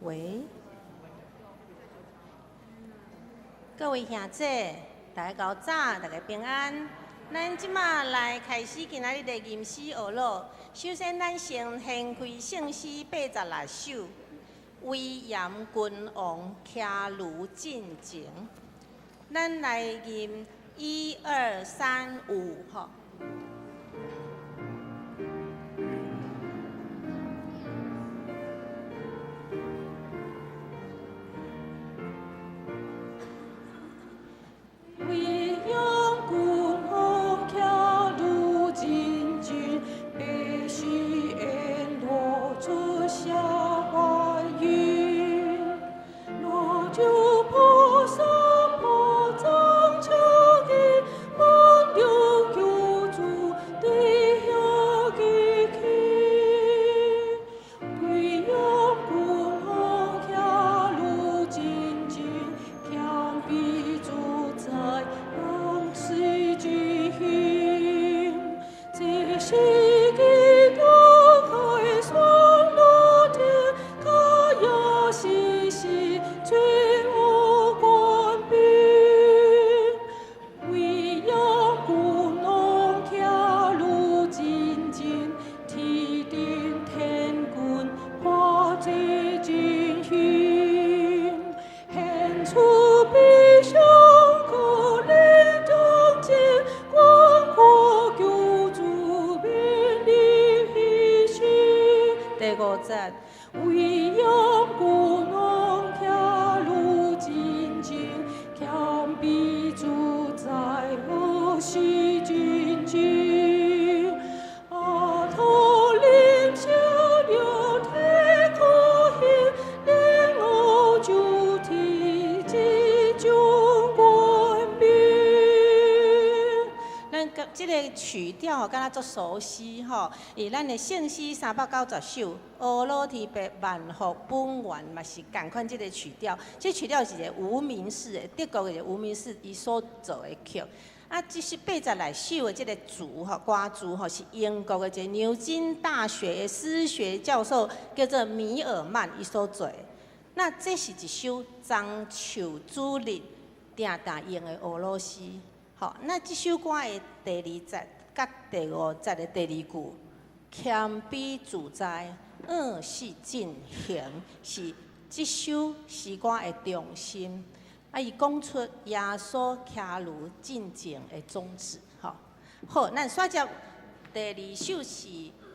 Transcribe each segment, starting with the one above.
喂，各位兄姊，大家早，大家平安。咱這馬來開始今仔日的吟詩學樂。首先，咱先掀開聖詩86首，威嚴君王騎驢進前。咱來吟一二三五，吼。威嚴君王騎驢進前，白須絃羅出下雲雲，羅就菩薩摩藏車經，萬有救主對遐記起。威嚴君王騎驢進前，謙卑自在往事進行，這是基督開雙樂天，卡亞西西罪惡官兵。威嚴君王騎驢進前，天頂天軍化罪進行，顯出悲傷可憐中間，廣闊救主免離彼心。第五節，威嚴君王騎驢進前，謙卑自在何時進前，阿陀林下了天可行，蓮藕主體集中官兵。咱這個曲調吼，敢若足熟悉吼。以咱的聖詩390首，阿羅提伯萬福本源嘛是仝款這個曲調。這曲調是一個無名氏的，德國的一個無名氏伊所做的曲。啊，這是86首的這個詞吼，歌詞吼是英國的一個牛津大學的詩學教授叫做米爾曼伊所做的。那這是一首樟樹主日定定用的俄羅斯。好，那這首歌的第二節佮第五節的第二句，謙卑自在，惡事進行，是這首詩歌的中心。啊，伊講出耶穌騎驢進前的宗旨。吼，好，咱煞接第二首是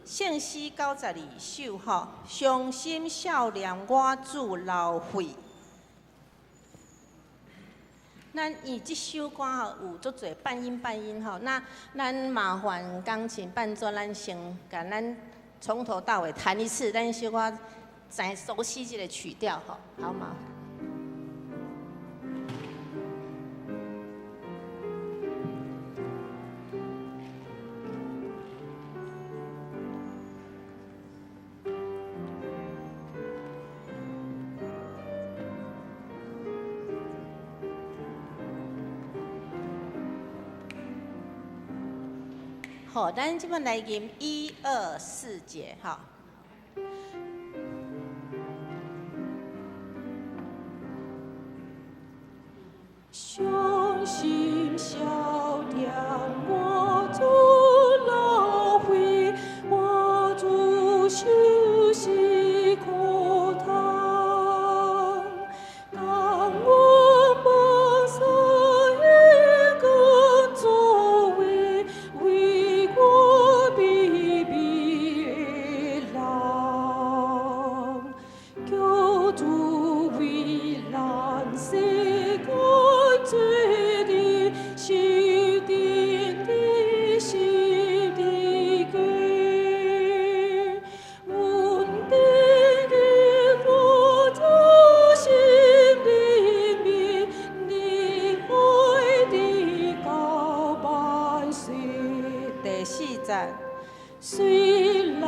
聖詩92首，吼，傷心少年我主流血。咱伊這首歌吼有足濟半音半音吼，那咱麻煩鋼琴伴奏，咱先共咱從頭到尾彈一次，咱小可再熟悉這個曲調吼，好嗎？好，咱這擺來吟一二四節，哈。傷心少年我主流血，我主受死苦痛，甘願目屎乾作為，為我卑微的人，救主為咱世間罪孽，受釘的十字架，阮定伫我主心裡面，你愛直到萬歲。第四節，雖流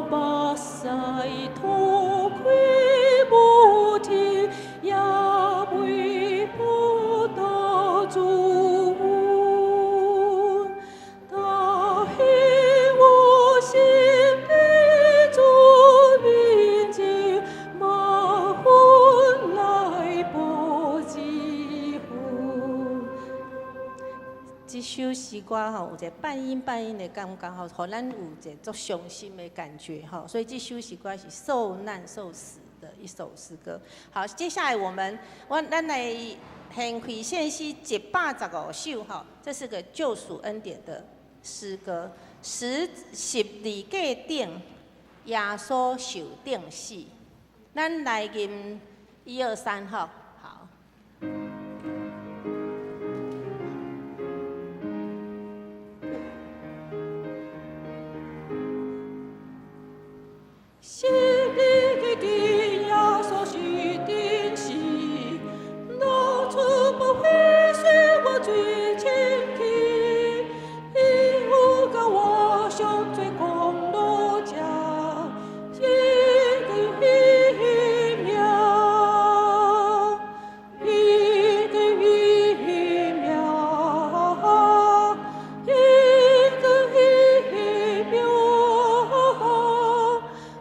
目屎痛虧無天，也袂報答主恩。但喺我心的主面前，嘛會這首詩歌吼，有一個半音半音的感覺吼，予咱有一個足傷心的感覺吼，所以這首詩歌是受難受死的一首詩歌。好，接下來我們咱來掀開聖詩115首吼，這是個救贖恩典的詩歌。十字架頂，耶穌受釘死。咱來吟一二三吼。好。十字架頂，耶穌受釘死，流出寶血洗我罪清氣，伊有甲我上做功勞者，應該伊名，應該伊名，應該伊名。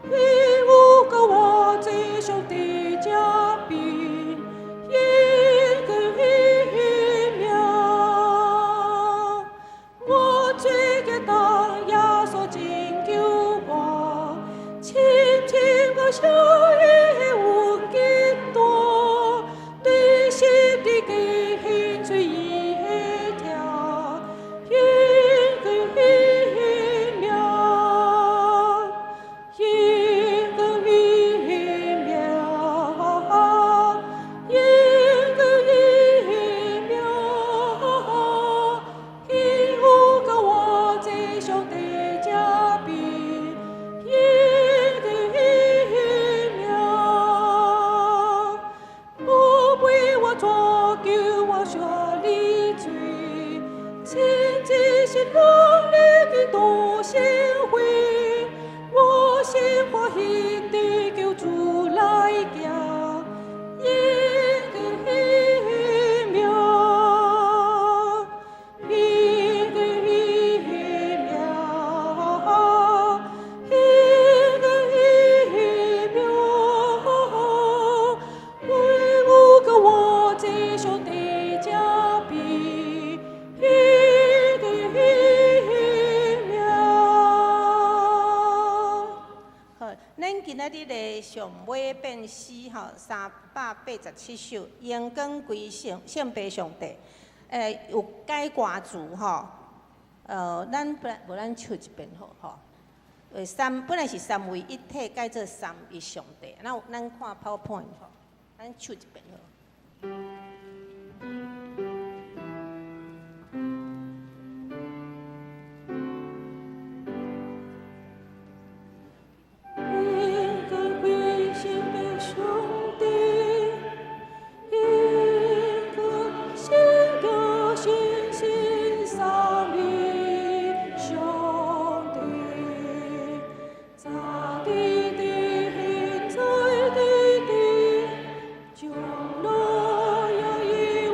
伊有甲我坐上帝正邊，應該伊名。我罪過重，耶穌拯救我，深深感謝伊的恩極大，對十字架獻出伊的疼，應該伊名，應該伊名，應該伊名。伊有甲我坐上帝正邊，應該伊名。寶貝我主救我脫離罪，親自是努力的多心悔，我心歡喜地求主來行，應該伊名，應該伊名，應該伊名。伊有甲我坐上帝正邊，應該伊名。好，咱今仔日的上尾變詩吼，387首，榮光歸聖聖父上帝。有改歌詞吼，咱本來無咱唱一遍好吼。本來是三位一體，改做三一上帝。咱看 PowerPoint 吼，咱唱一遍好。榮光歸聖父上帝，榮光聖子聖神三一上帝，早佇佇現在佇佇，將來也永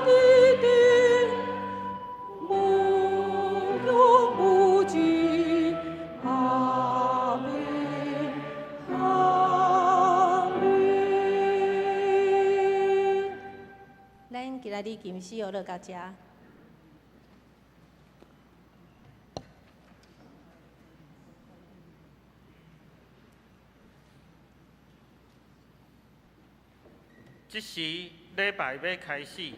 遠佇佇，無窮無盡，阿們，阿們。咱今仔日吟詩就落到遮。這時禮拜欲開始，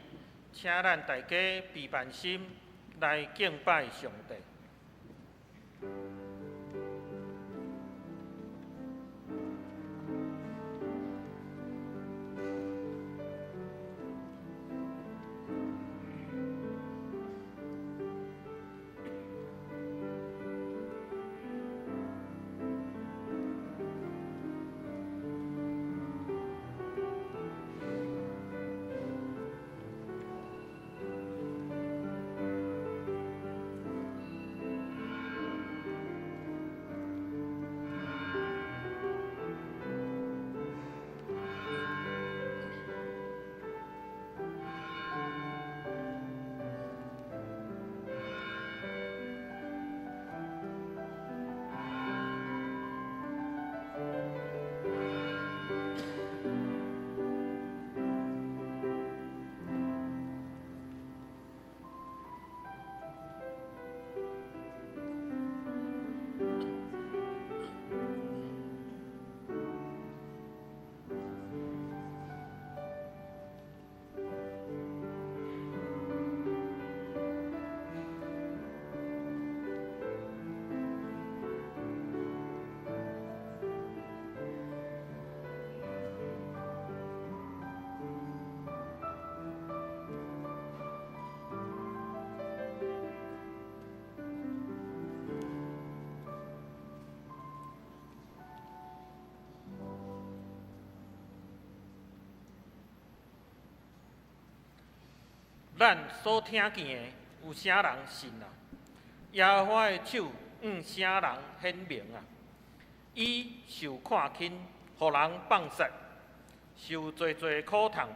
請咱大家備辦心來敬拜上帝。咱所聽見的，有啥人信啊？耶和華的手向啥人顯明啊？伊受看輕，予人放殺，受濟濟苦痛，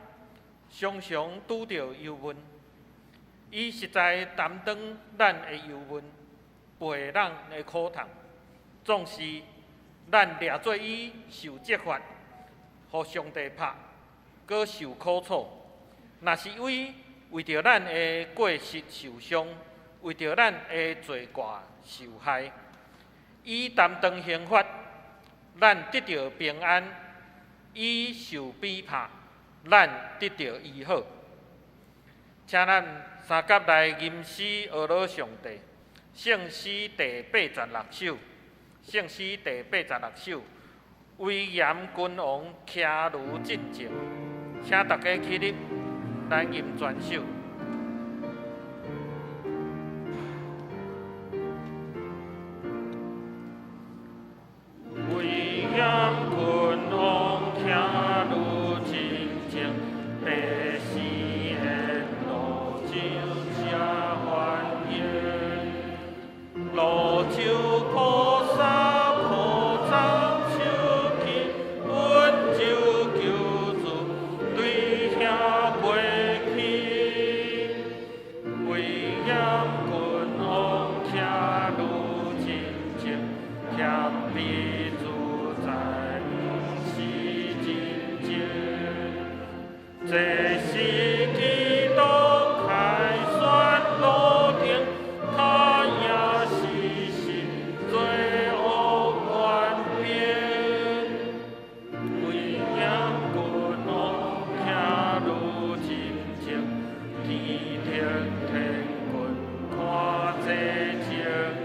常常拄著憂悶。伊實在擔當咱的憂悶，背咱的苦痛，總是咱掠做伊受責罰，予上帝拍，閣受苦楚。若是伊為著咱的過失受傷，為著咱的罪過受害，伊擔當刑罰，咱得著平安；伊受逼迫，咱得著醫好。請咱三甲來吟詩呵咾上帝，聖詩第八十六首，聖詩第八十六首，威嚴君王徛如鎮靜，請大家起立，來吟全首。威嚴君王徛如鎮靜，百姓沿路酒食歡迎，滷酒菩薩普掌手起，阮就救主對遐過去。威嚴君王徛如鎮靜，謙卑自在是真正。這是基督凱旋路程，他也是神罪惡權柄。威嚴君王徛如鎮靜，天聽天軍看這情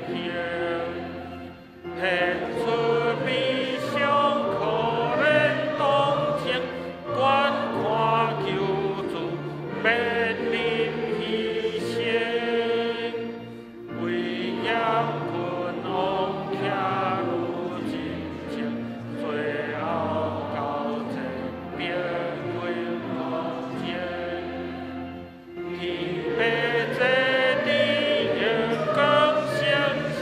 形，顯出悲傷可憐同情，觀看救主面臨犧牲。威嚴君王徛如鎮靜，最後到這邊歸國前，天父坐佇榮光聖城，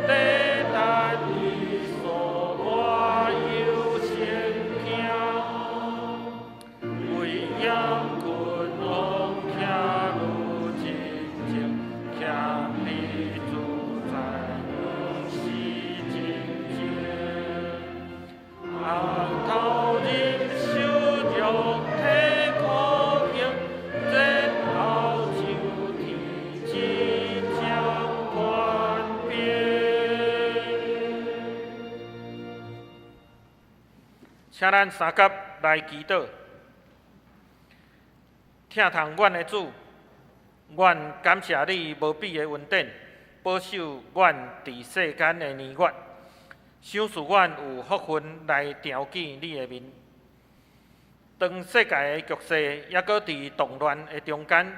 禮等伊所活有聖聽。威嚴君王徛如鎮靜，謙卑自在是真正。額頭忍受肉體苦刑，然後就天執掌權柄。請咱三甲來祈禱。疼痛阮的主，阮感謝你無比的恩典，保守阮佇世間的年月，賞賜阮有福分來朝見你的面。當世界的局勢猶閣佇動亂的中間，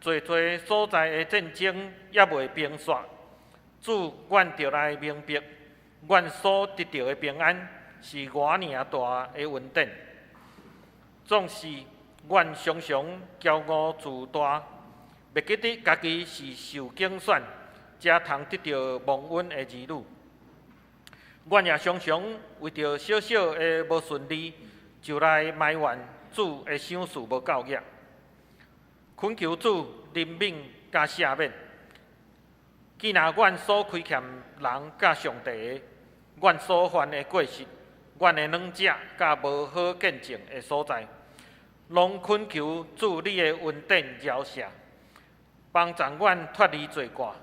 濟濟所在的戰爭猶未平煞，主，阮著來明白，阮所得著的平安是偌爾大的恩典。總是阮常常驕傲自大，袂記得家己是受揀選，才通得著蒙恩的兒女。阮也常常為著小小的無順利，就來埋怨主的賞賜無夠額。懇求主憐憫佮赦免。既若阮所虧欠人佮上帝的，阮所犯的過失，阮的軟弱佮無好見證的所在，攏懇求主你的恩典饒赦，幫助阮脫離罪過，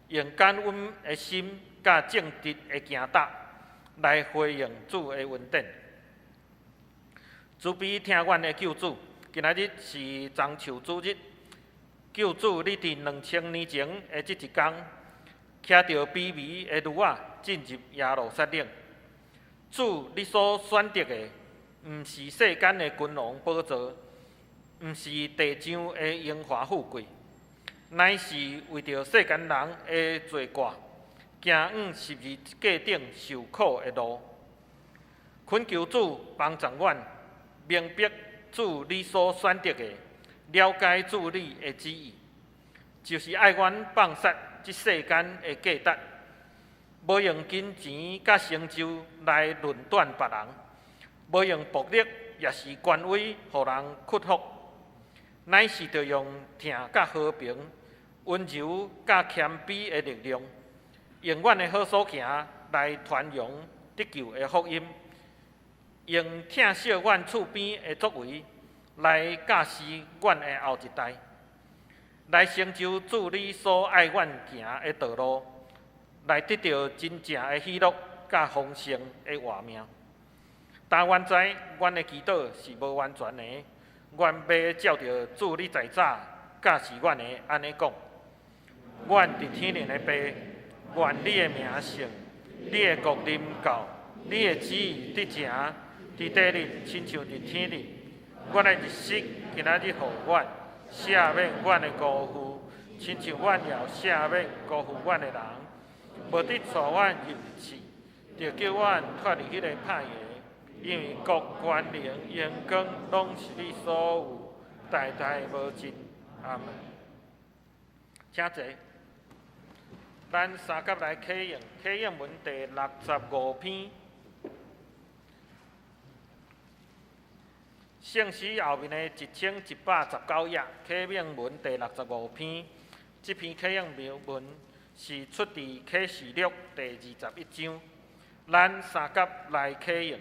用感恩的心佮正直的行踏來回應主的恩典。慈悲疼阮的救主，今仔日是棕樹主日，救主你佇2000年前的這一天，騎著卑微的驢仔進入耶路撒冷。主，你所選擇的，毋是世間的君王寶座，毋是地上的榮華富貴，乃是為著世間人的罪過，行往十字架頂受苦的路。懇求主幫助阮明白主你所選擇的，了解主你的旨意，就是愛阮放殺這世間的價值，無用金錢佮成就來論斷別人，無用暴力抑是權威予人屈服，乃是著用疼佮和平、溫柔佮謙卑的力量，用阮的好所行來傳揚得救的福音，用疼惜阮厝邊的作為來教示阮的後一代，來成就主你所愛阮行的道路，來得著真正的喜樂佮豐盛的活命。但阮知，阮的祈禱是無完全的，阮欲照著主你在早教示阮的按呢講：阮佇天頂的父，願你的名聖，你的國臨到，你的旨意得成，佇地裡親像佇天頂。阮的日食今仔日予阮，赦免阮的辜負，親像阮也赦免辜負阮的人。無得帶阮入試，著救阮脫離彼个歹的。因為國、權能、榮光，攏是你所有，代代無盡。阿們。請坐。咱三甲來啟應，啟應文第65篇，聖詩後面的1119頁，啟應文第65篇，這篇啟應文是出佇啟示錄第21章。咱三甲來啟應。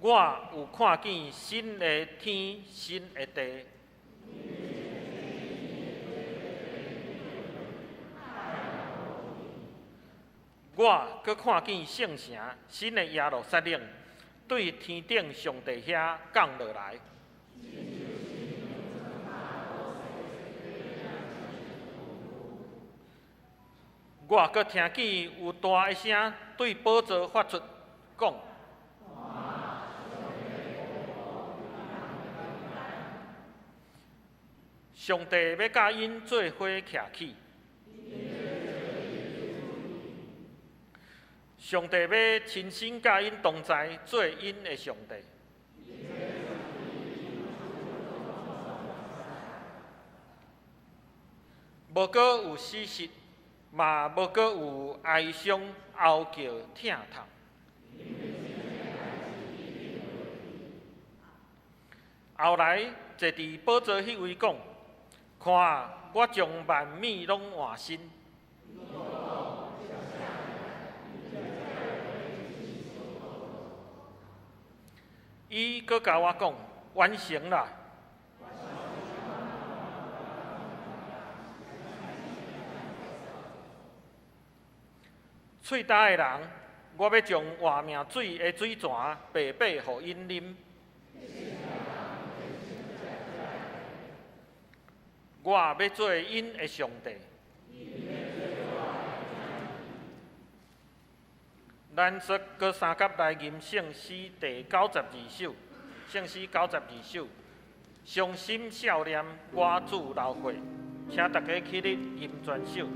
我有看見新的天、新的地。我閣看見聖城新的耶路撒冷，對天頂上帝遐降落來。我閣聽見有大的聲對寶座發出，講：上帝欲佮𪜶做伙徛起，上帝欲親身佮𪜶同在，做𪜶的上帝。無閣有死屍，嘛無閣有哀傷、哀叫、疼痛。後來坐佇寶座彼位講：看，我將萬物攏換新。伊閣共我講：完成啦！喙焦的人，我欲將活命水的水泉白白予𪜶啉。我欲做𪜶的上帝。咱說閣三甲來吟聖詩第92首，聖詩九十二首，傷心少年我主流血，請大家起立吟全首。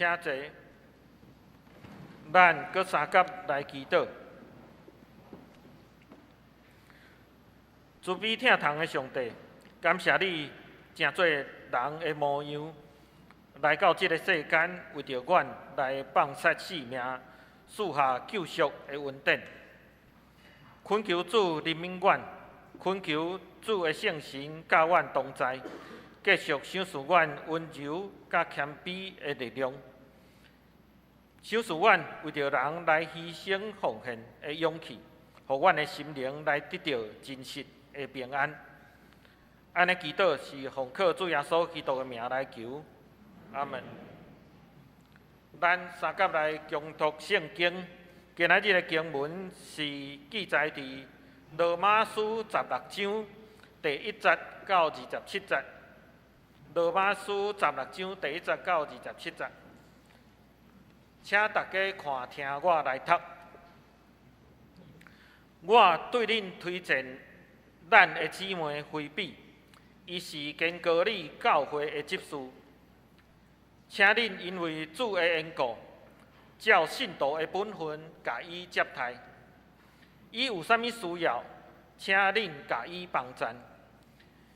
請坐。咱閣相佮來祈禱。慈悲疼痛的上帝，感謝你成做人的模樣，來到這个世間，為著阮來放捨性命，賜下救贖的恩典。懇求主憐憫阮，懇求主的聖神佮阮同在，繼續賞賜阮溫柔佮謙卑的力量，賞賜阮為著人來犧牲奉獻的勇氣，予阮的心靈來得著真實的平安。按呢祈禱是奉靠主耶穌基督的名來求，阿門。咱相佮來恭讀聖經，今仔日的經文是記載佇羅馬書十六章第一節到二十七節。羅馬書十六章第一節到二十七節，請大家看聽我來讀。我對恁推薦咱的姊妹菲比，伊是堅哥里教會的執事。請恁因為主的緣故，照信徒的本分，共伊接待。伊有啥物需要，請恁共伊幫贊。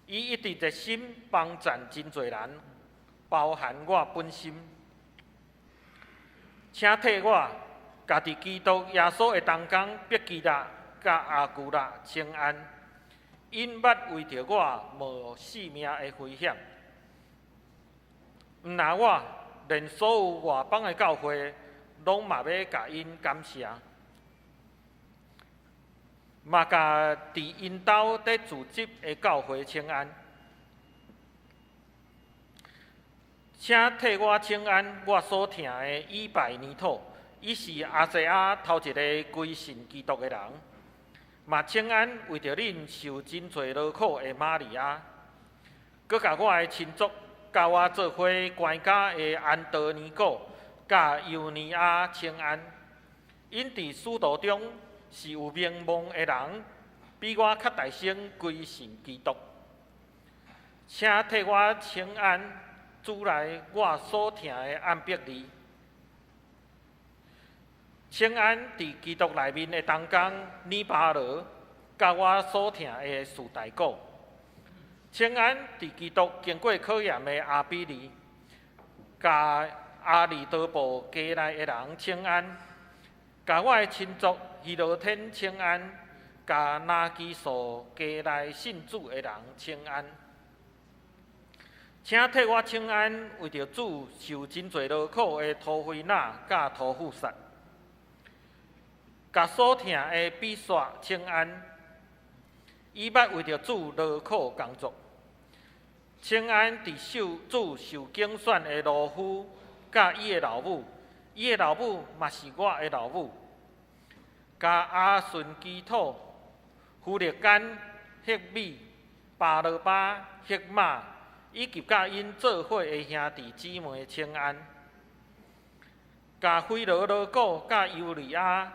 伊一直熱心幫贊真濟人，包含我本身。請替我共佇基督耶穌的同工百基拉佮亞居拉請安，𪜶捌為著我冒性命的危險。毋但我，連所有外邦的教會，攏嘛欲共𪜶感謝。嘛共佇𪜶兜佇組織的教會請安。請替我請安我所疼的以拜尼土，伊是亞細亞頭一個歸信基督的人。嘛請安為著恁受真濟勞苦的瑪利亞，閣共我的親族，佮我做伙關監的安多尼古、佮尤尼亞請安。𪜶佇使徒中是有名望的人，比我較大先歸信基督。請替我請安主內我所疼的按伯利。請安佇基督內面的同工尼巴羅，佮我所疼的士大古。請安佇基督經過考驗的阿比利，佮阿里多布家內的人請安，共我的親族希羅天請安，共拿基數家內信主的人請安。請替我請安為著主受真濟勞苦的托菲納佮托富薩，共所疼的比煞請安，伊捌為著主勞苦工作。請安佇受主受揀選的羅夫佮伊的老母，伊的老母嘛是我的老母。共阿順基土、弗勒干、赫米、巴羅巴、赫瑪，以及佮𪜶做伙的兄弟姊妹請安。共菲羅羅古佮尤利亞、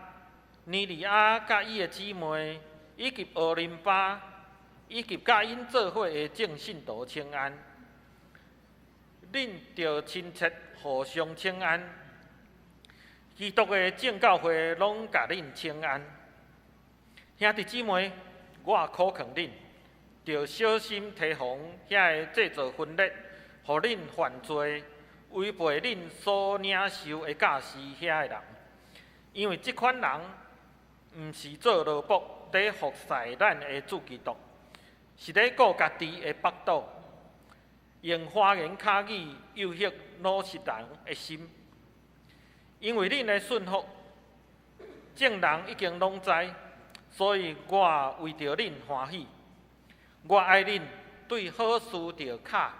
尼利亞佮伊的姊妹，以及奧林巴，以及佮𪜶做伙的眾信徒請安。恁著親切互相請安。基督的眾教會攏共恁請安。兄弟姊妹，我苦勸恁，著小心提防遐个製造分裂，予恁犯罪、違背恁所領受的教示遐个人，因為這款人毋是做奴僕，佇服侍咱的主基督，是咧顧家己的腹肚，用花言巧語誘惑老實人的心。因為恁的順服，眾人已經攏知，所以我為著恁歡喜。我愛恁對好事著巧，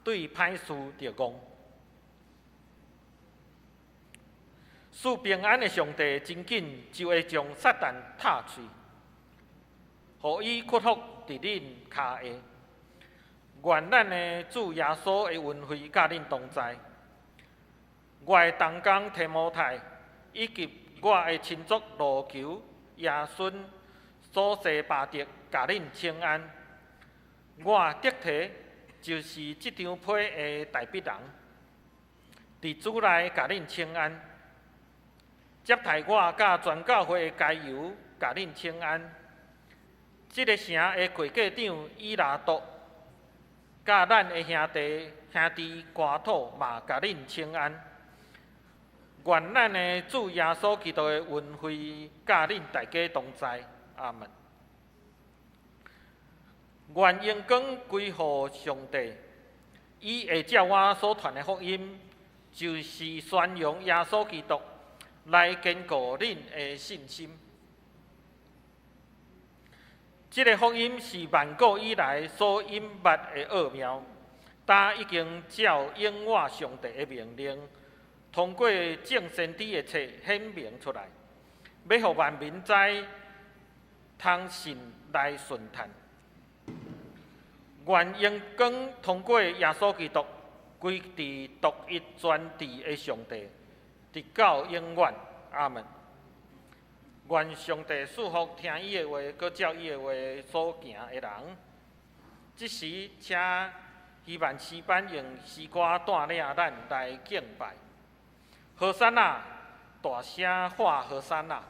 對歹事著戇。賜平安的上帝真緊就會將撒旦踢碎，予伊屈服佇恁跤下。願咱的主耶穌的恩惠佮恁同在。我的同工提摩太，以及我的親族羅求、耶孫、所西巴德，共恁請安。我得提就是這張批的代筆人。佇主內共恁請安。接待我佮全教會的該猶共恁請安。這个城的會計長以拉多，佮咱的兄弟瓜土嘛共恁請安。願咱的主耶穌基督的恩惠佮恁大家同在，阿門。願榮光歸予上帝，伊會照我所傳的福音，就是宣揚耶穌基督，來堅固恁的信心。這个福音是萬古以來所隱密的奧妙，今已經照永活上帝的命令，通過眾先知的冊顯明出來，欲予萬民知，通信來順嘆。願榮光通過耶穌基督，歸佇獨一全智的上帝，直到永遠。阿門。願上帝賜福聽伊的話，閣照伊的話所行的人。這時，請希曼詩班用詩歌帶領咱來敬拜。和散那，大聲喊和散那。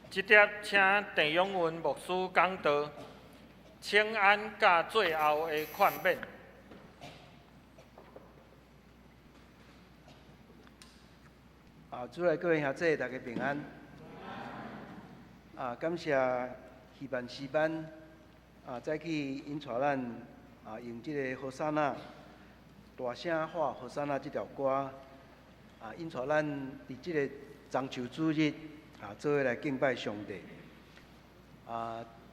這碟請鄭永文牧師講道，請安佮最後的勸勉。啊，主內各位兄弟，大家平安。啊，感謝希曼詩班啊，早起𪜶帶咱啊用這个和散那。大聲喊和散那這條歌，引帶咱佇這个中秋主日做伙來敬拜上帝。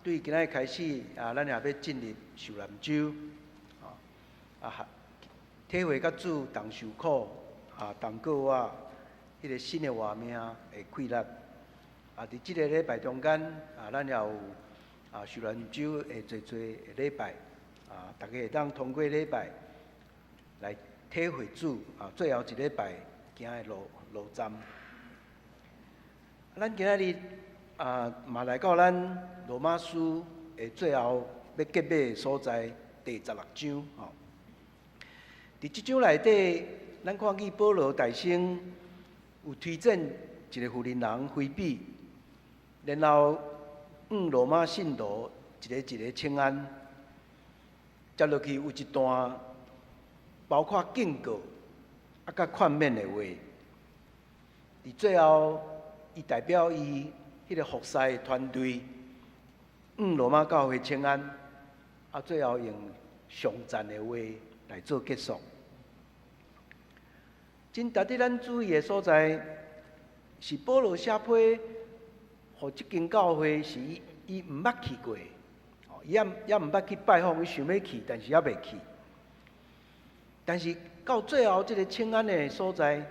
對今仔日開始咱也欲進入受難週，體會佮主同受苦，同過活彼个新的活命的氣力。佇這个禮拜中間，咱也有受難週的濟濟的禮拜，逐家會當通過禮拜來體會主最後一禮拜行的路站。咱今仔日嘛來到咱羅馬書的最後欲結尾的所在，第十六章吼。佇這章內底，咱看見保羅大兄有推薦一个婦人人腓比，然後向羅馬信徒一个一个請安。接落去有一段包括警告佮勸勉的話。佇最後，伊代表伊彼个服侍的團隊，向羅馬教會請安，最後用頌讚的話來做結束。真值得咱注意的所在，是保羅寫批予這間教會是伊伊毋捌去過，伊也毋捌去拜訪，伊想欲去，但是猶未去。但是到最後這个請安的所在，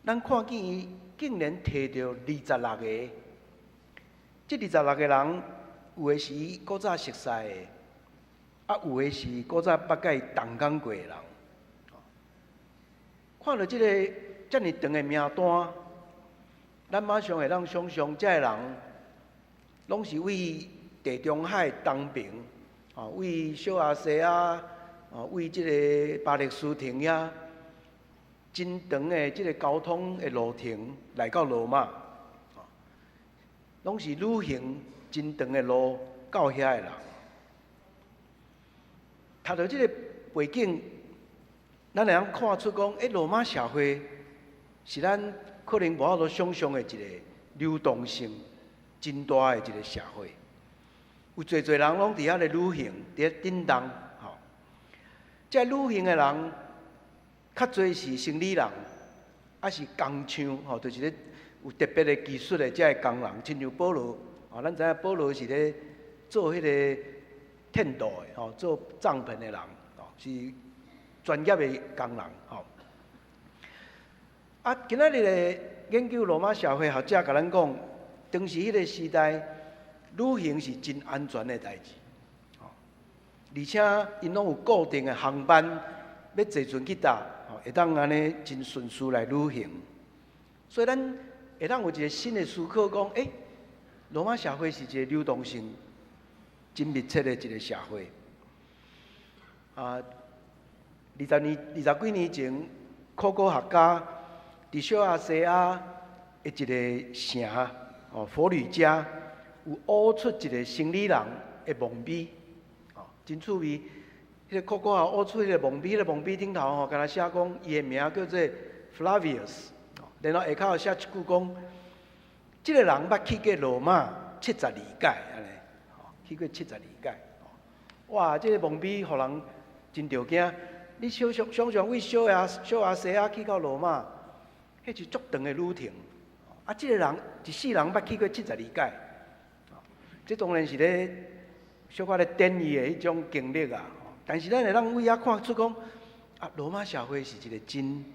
咱看見伊竟然提著二十六个，這二十六个人有的是伊古早熟似的，有的是古早捌佮伊同工過的人。看著這个遮爾長的名單，咱馬上會當想像，這个人攏是為地中海東爿，為小亞細亞，為這个巴勒斯坦遐真長的這个交通的路程來到羅馬，攏是旅行真長的路到遐的人。讀著這个背景，咱會當看出講，羅馬社會是咱可能無法度想像的一個流動性真大的一個社會。有濟濟人攏佇遐咧旅行，佇咧振動，吼。這旅行的人較濟是生理人，抑是工匠，吼，就是咧有特別的技術的這个工人，親像保羅，咱知影保羅是咧做彼个テント的，吼，做帳篷的人，吼，是專業的工人，吼。今仔日的研究羅馬社會學者共咱講，當時彼个時代，旅行是真安全的代誌，吼，而且𪜶攏有固定的航班，欲坐船去佗，吼，會當按呢真順遂來旅行。所以咱會當有一个新的思考，講，羅馬社會是一个流動性真密切的一个社會。20幾年前，考古學家佇小亞細亞的一个城，佛呂加，有挖出一个生理人的墓碑，真趣味。彼个考古學挖出彼個墓碑，彼个墓碑頂頭吼，敢若寫講伊的名叫做 Flavius，然後下跤寫一句講，這个人捌去過羅馬七十二擺，按呢，去過七十二擺。哇！這个墓碑予人真著驚。你想像想像，為小亞細亞去到羅馬，彼是足長的旅程。這个人一世人捌去過七十二擺，這當然是咧小可咧貶伊的彼種經歷啊。但是咱會當為遐看出講，羅馬社會是一个真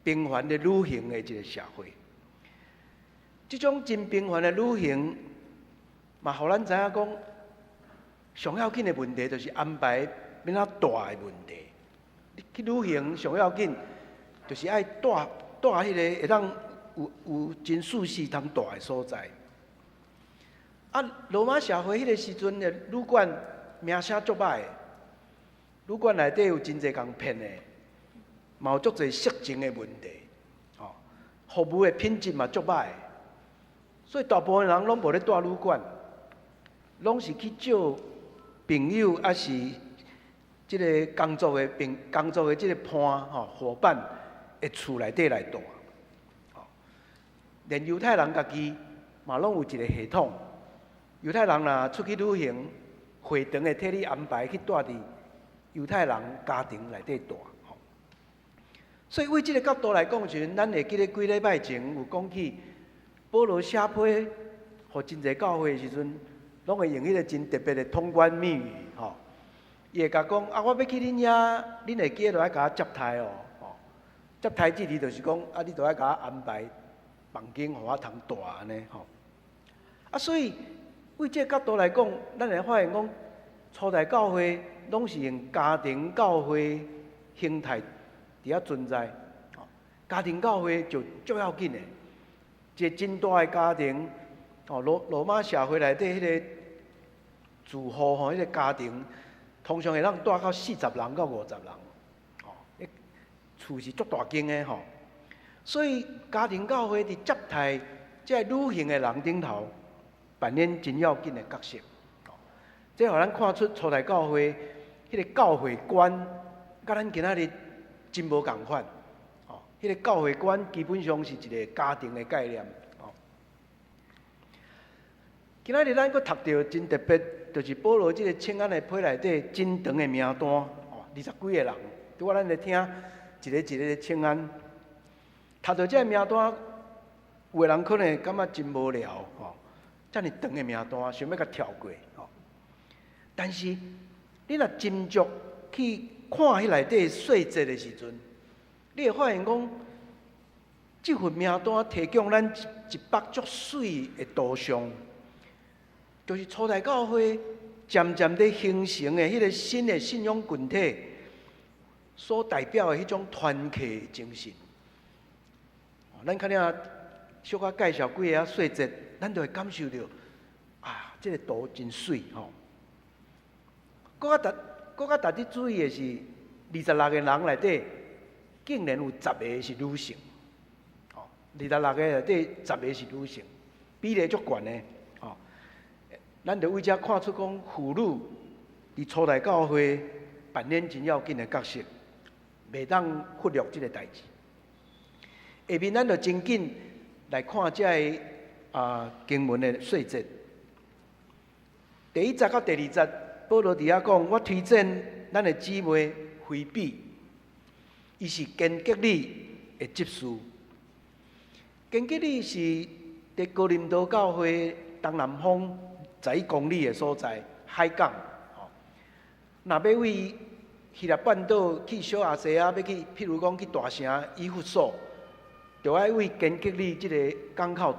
頻繁的旅行的一个社會。這種真頻繁的旅行，嘛，予咱知影講，上要緊的問題就是安排欲按怎蹛的問題。你去旅行上要緊，就是愛蹛彼个會當有真舒適通蹛的所在。羅馬社會彼个時陣的旅館名聲足歹的，旅館內底有真濟共騙的，嘛有足濟色情的問題，吼，服務的品質嘛足歹，所以大部分人攏無咧蹛旅館，攏是去借朋友，抑是這个工作的這个伴吼夥伴的厝內底來蹛。連猶太人家己嘛攏有一个系統。猶太人若出去旅行，會堂會替你安排去蹛佇猶太人家庭內底蹛，吼。所以為這个角度來講時陣，咱會記得幾禮拜前有講起，保羅寫批予真濟教會的時陣，攏會用彼个真特別的通關密語，吼。伊會共講啊，我欲去恁遐，恁會記得著愛共我接待哦，吼。接待這字就是講啊，你著愛共我安排房間，予我通蹛按呢，吼。啊，所以為這个角度來講，咱會發現講，初代教會攏是用家庭教會形態佇遐存在，吼。家庭教會就足要緊的，一个真大的家庭，吼，羅馬社會內底彼个住戶吼，彼个家庭通常會當蹛到40人到50人，吼，厝是足大間的吼。所以家庭教會佇接待這个旅行的人頂頭扮演真要緊的角色。這予咱看出初代教會彼个教會觀，佮咱今仔日真無仝款。哦，彼个教會觀基本上是一个家庭的概念。哦，今仔日咱閣讀著真特別，就是保羅這个請安的批內底真長的名單，哦，20幾个人。拄仔咱來聽一个一个的請安，讀著這个名單，有的人可能會感覺真無聊，吼，遮爾長的名單，想欲共跳過，吼。但是你若斟酌去看彼內底細節的時陣，你會發現講，這份名單提供咱一幅足媠的圖像，就是初代教會漸漸咧形成的彼个新的信仰群體所代表的彼種團契精神。咱較爾小可介紹幾个細節，咱就會感受著啊，這个圖真媠吼。閣較值得注意的是，26个人內底，竟然有十个是女性。哦，26个內底十个是女性，比例足懸的。哦，咱就為這看出講，婦女佇初代教會扮演真要緊的角色，袂當忽略這个代誌。下面咱就真緊來看這个經文的細節。第一節到第二節，保羅佇遐講：我推薦咱的姊妹腓比，伊是堅革哩的執事。堅革哩是佇哥林多教會東南方11公里的所在，海港。吼，若欲為希臘半島去小亞細亞，欲去，譬如講去大城以弗所，就愛為堅革哩這个港口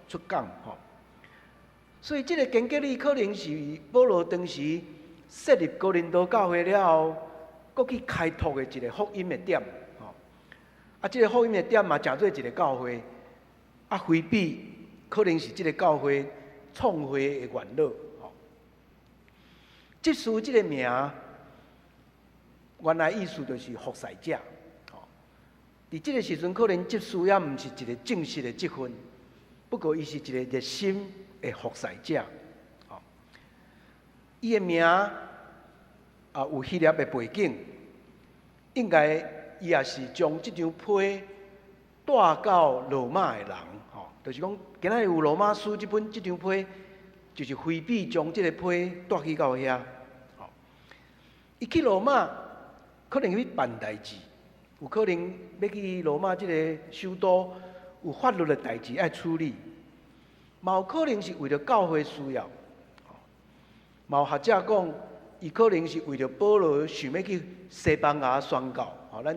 出港。吼，所以這个堅革哩可能是保羅當時設立哥林多教會了後，閣去開拓的一个福音的點。吼，啊，這个福音的點嘛，成做一个教會。啊，腓比可能是這个教會創會的元老。吼，執事這个名，原來意思就是服侍者。吼，佇這个時陣，可能執事猶毋是一个正式的職分，不過伊是一个熱心的服侍者。吼，伊的名啊有希臘的背景，應該伊也是將這張批帶到羅馬的人。吼，就是講，今仔日有羅馬書這本這張批，就是腓比將這个批帶去到遐。吼，伊去羅馬可能去辦代誌，有可能欲去羅馬這个首都有法律的代誌愛處理，嘛有可能是為著教會需要。嘛有學者講，伊可能是為著保羅想欲去西班牙宣教。吼，咱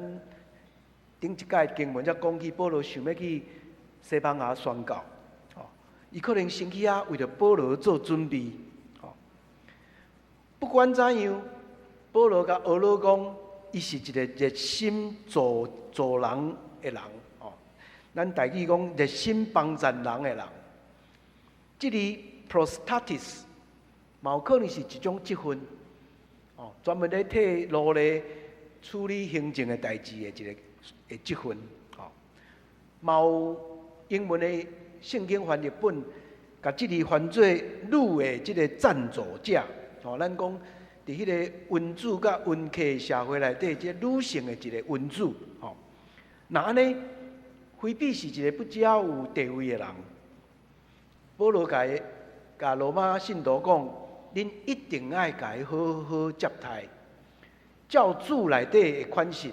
頂一擺經文才講起保羅想欲去西班牙宣教。吼，伊可能先去遐為著保羅做準備。吼，不管怎樣，保羅共呵咾講，伊是一个熱心助人的人。吼，咱台語講熱心幫贊人的人。這字 prostatis 嘛有可能是一種職分，哦，專門咧替奴隸處理行政的代誌的一个的職分，吼。嘛有英文的聖經翻譯本，共這字翻做女的這个贊助者，吼，咱講佇彼个恩主佮恩客社會內底，這个女性的一个恩主，吼。若按呢，腓比是一个不只有地位的人。保羅共伊共羅馬信徒講，恁一定愛共伊好好接待，照主內底的款式，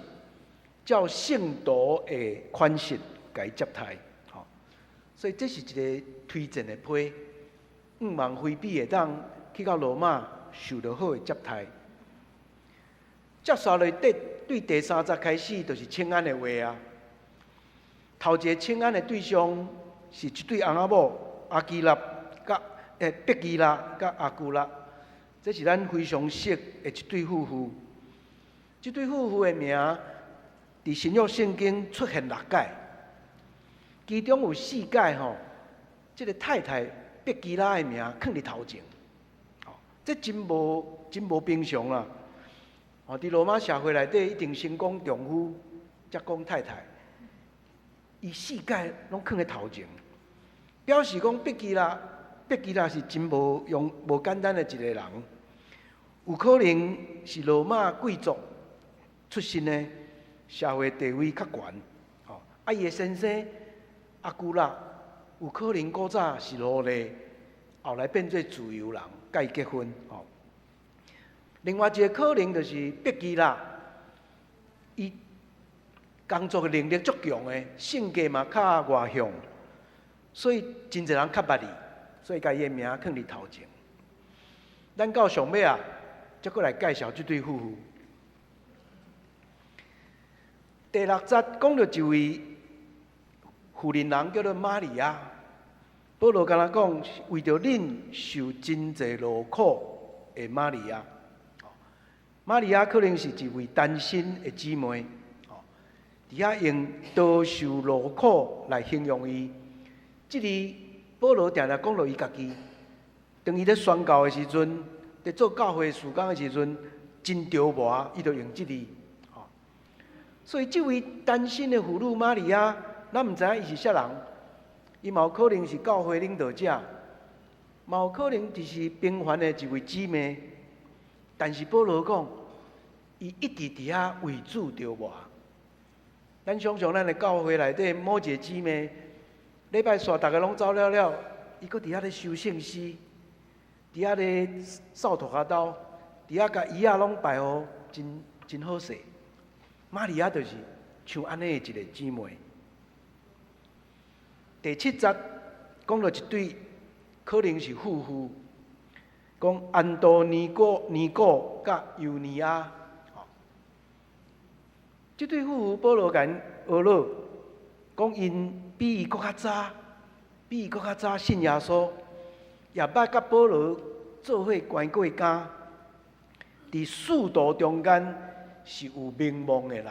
照聖徒的款式共伊接待。吼，所以這是一个推薦的批，向望腓比會當去到羅馬受著好的接待。接紲落對對第三節開始，就是請安的話啊。頭一個請安的對象是一對翁仔某，亞居拉佮碧基拉佮亞居拉，這是咱非常熟的一對夫婦。這對夫婦的名佇新約聖經出現六擺，其中有四擺吼，這个太太碧基拉的名囥佇頭前，哦，這真無平常啦。哦，佇羅馬社會內底，一定先講丈夫，才講太太。伊四擺攏囥佇頭前，表示講碧基拉，碧基拉是真無用無簡單的一個人，有可能是羅馬貴族出身的，社會地位較懸。吼，啊，伊的先生亞居拉有可能古早是奴隸，後來變做自由人，佮伊結婚。吼，另外一個可能就是碧基拉，伊工作的能力足強的，性格嘛較外向，所以真濟人較捌伊，所以共伊的名囥佇頭前。咱到上尾啊，才閣來介紹這對夫婦。第六節講著一位婦人人叫做瑪利亞，保羅敢若講，為著恁受真濟勞苦的瑪利亞。瑪利亞可能是一位單身的姊妹，佇遐用多受勞苦來形容伊。這裡保羅定定講著伊家己，當伊咧宣教的時陣，佇做教會事工的時陣，真著磨，伊就用這字。所以這位單身的婦女瑪利亞，咱毋知影伊是啥人，伊嘛有可能是教會領導者，嘛有可能就是平凡的一位姊妹。但是保羅講，伊一直佇遐為主著磨。咱想像咱的教會內底某一个姊妹，禮拜煞逐个攏走了了，伊閣佇遐咧收聖詩，佇遐咧掃塗跤兜，佇遐共椅仔攏擺予真真好勢。瑪利亞就是像按呢的一个姊妹。第七節講著一對可能是夫婦，講安多尼古、尼古佮猶尼亞，這對夫婦保羅共𪜶呵咾，講𪜶比伊閣較早，比伊閣較早信耶穌，也捌佮保羅做伙關過監，佇使徒中間是有名望的人。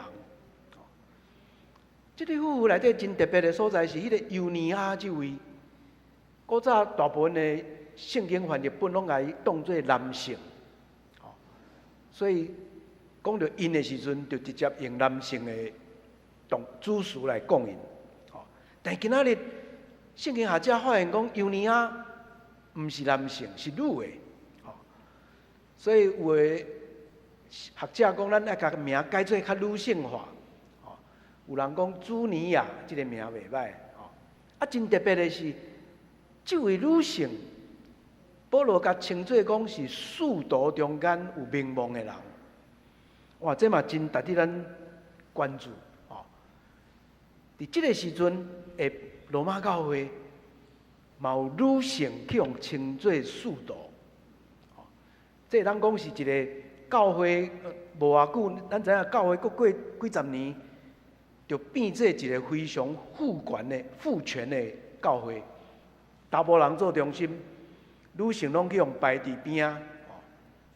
這對夫婦內底真特別的所在是，彼个猶尼亞這位，古早大部分的聖經翻譯本攏共伊當做男性，所以講著𪜶的時陣，就直接用男性的動主詞來講𪜶。但今仔日聖經學者發現講，猶尼亞毋是男性，是女的。所以有的學者講，咱愛共名改做較女性化。有人講朱尼亞這个名袂䆀。啊，真特別的是，這位女性，保羅共稱做講是使徒中間有名望的人。哇，這嘛真值得咱關注。哦，佇這个時陣的羅馬教會，嘛有女性去予稱做使徒。這咱講是一个教會無偌久，咱知影教會閣過幾十年，就變做一个非常父權的父權的教會，查埔人做中心，女性攏去予排佇邊仔。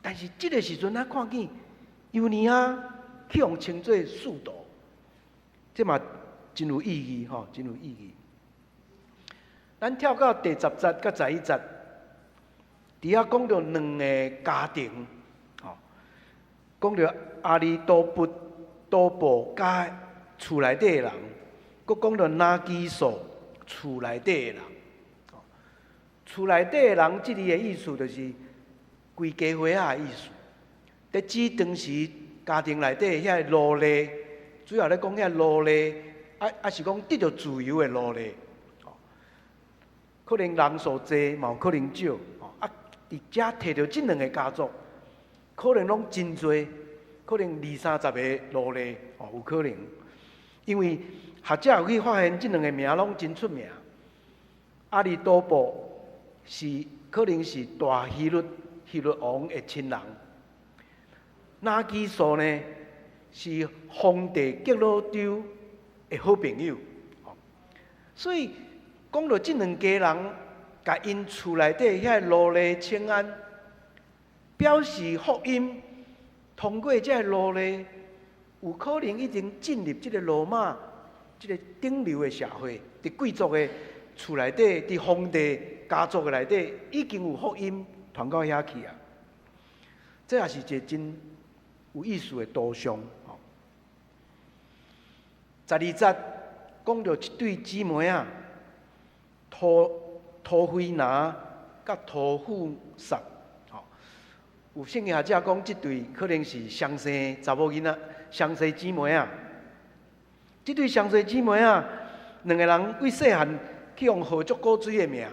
但是這个時陣，咱看見猶尼亞去予稱做使徒，這嘛真有意義吼，真有意義。咱跳到第十節佮十一節，佇遐講著兩个家庭，吼，講著亞里多弗多布家厝內底的人，閣講著拿基索厝內底的人。厝內底的人，這裡的意思就是規家伙仔的意思。佇指當時家庭內底遐个奴隸，主要咧講遐奴隸，啊啊是講得著自由的奴隸，可能人數濟，嘛有可能少。啊，佇遮提著這兩个家族，可能攏真濟，可能二三十个奴隸，哦，有可能。因為學者有去發現，這兩个名攏真出名。亞里多布是可能是大希律希律王的親人，拿基索呢是皇帝革老丟的好朋友。所以講著這兩家人，共𪜶厝內底遐奴隸請安，表示福音通過這个奴隸，有可能已經進入這个羅馬這个頂流的社會，佇貴族的厝內底，佇皇帝家族的內底，已經有福音傳到遐去啊！這也是一个真有意思的圖像。12節講著一對姊妹仔，托菲拿佮托富薩。有聖經學者講，這對可能是雙生查某囡仔，雙生姊妹仔。這對雙生姊妹仔，兩个人對細漢去予號足古錐的名，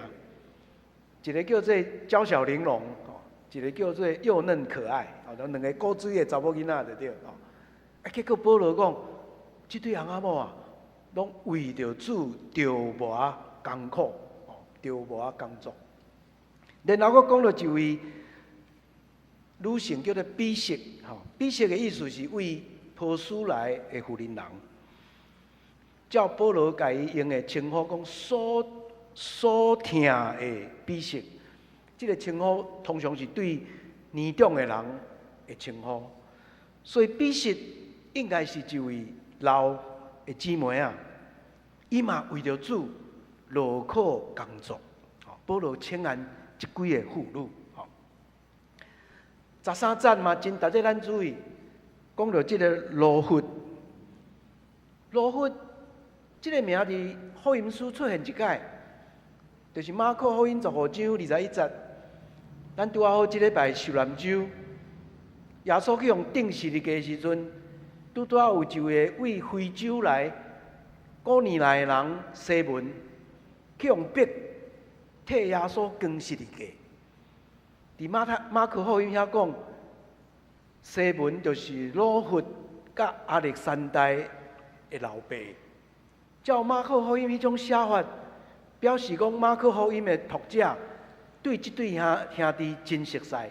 一个叫做嬌小玲瓏，一个叫做幼嫩可愛，哦，兩个古錐的查某囡仔就對。哦，啊，結果保羅講，這對翁仔某啊，攏為著主著無艱苦，哦，著無工作。然後閣講著一位女性叫做比色，吼，比色的意思是為波斯來的婦人人。照保羅共伊用的稱呼講，所疼的比色，這个稱呼通常是對年長的人的稱呼，所以比色應該是一位老的姊妹仔，伊嘛為著主勞苦工作。保羅請安這幾个婦女。13節嘛，真值得咱注意，講著這个魯弗，魯弗這个名佇福音書出現一擺，就是馬可福音15章21節。咱拄仔好這禮拜受難週，耶穌去予釘十字架的時陣，拄拄仔有一位為非洲來古利奈的人西門，去予逼替耶穌扛十字架。佇馬可福音遐講，西門就是魯弗佮亞歷山大的老爸。照馬可福音彼種寫法，表示講馬可福音的作者對這對兄弟真熟似。啊，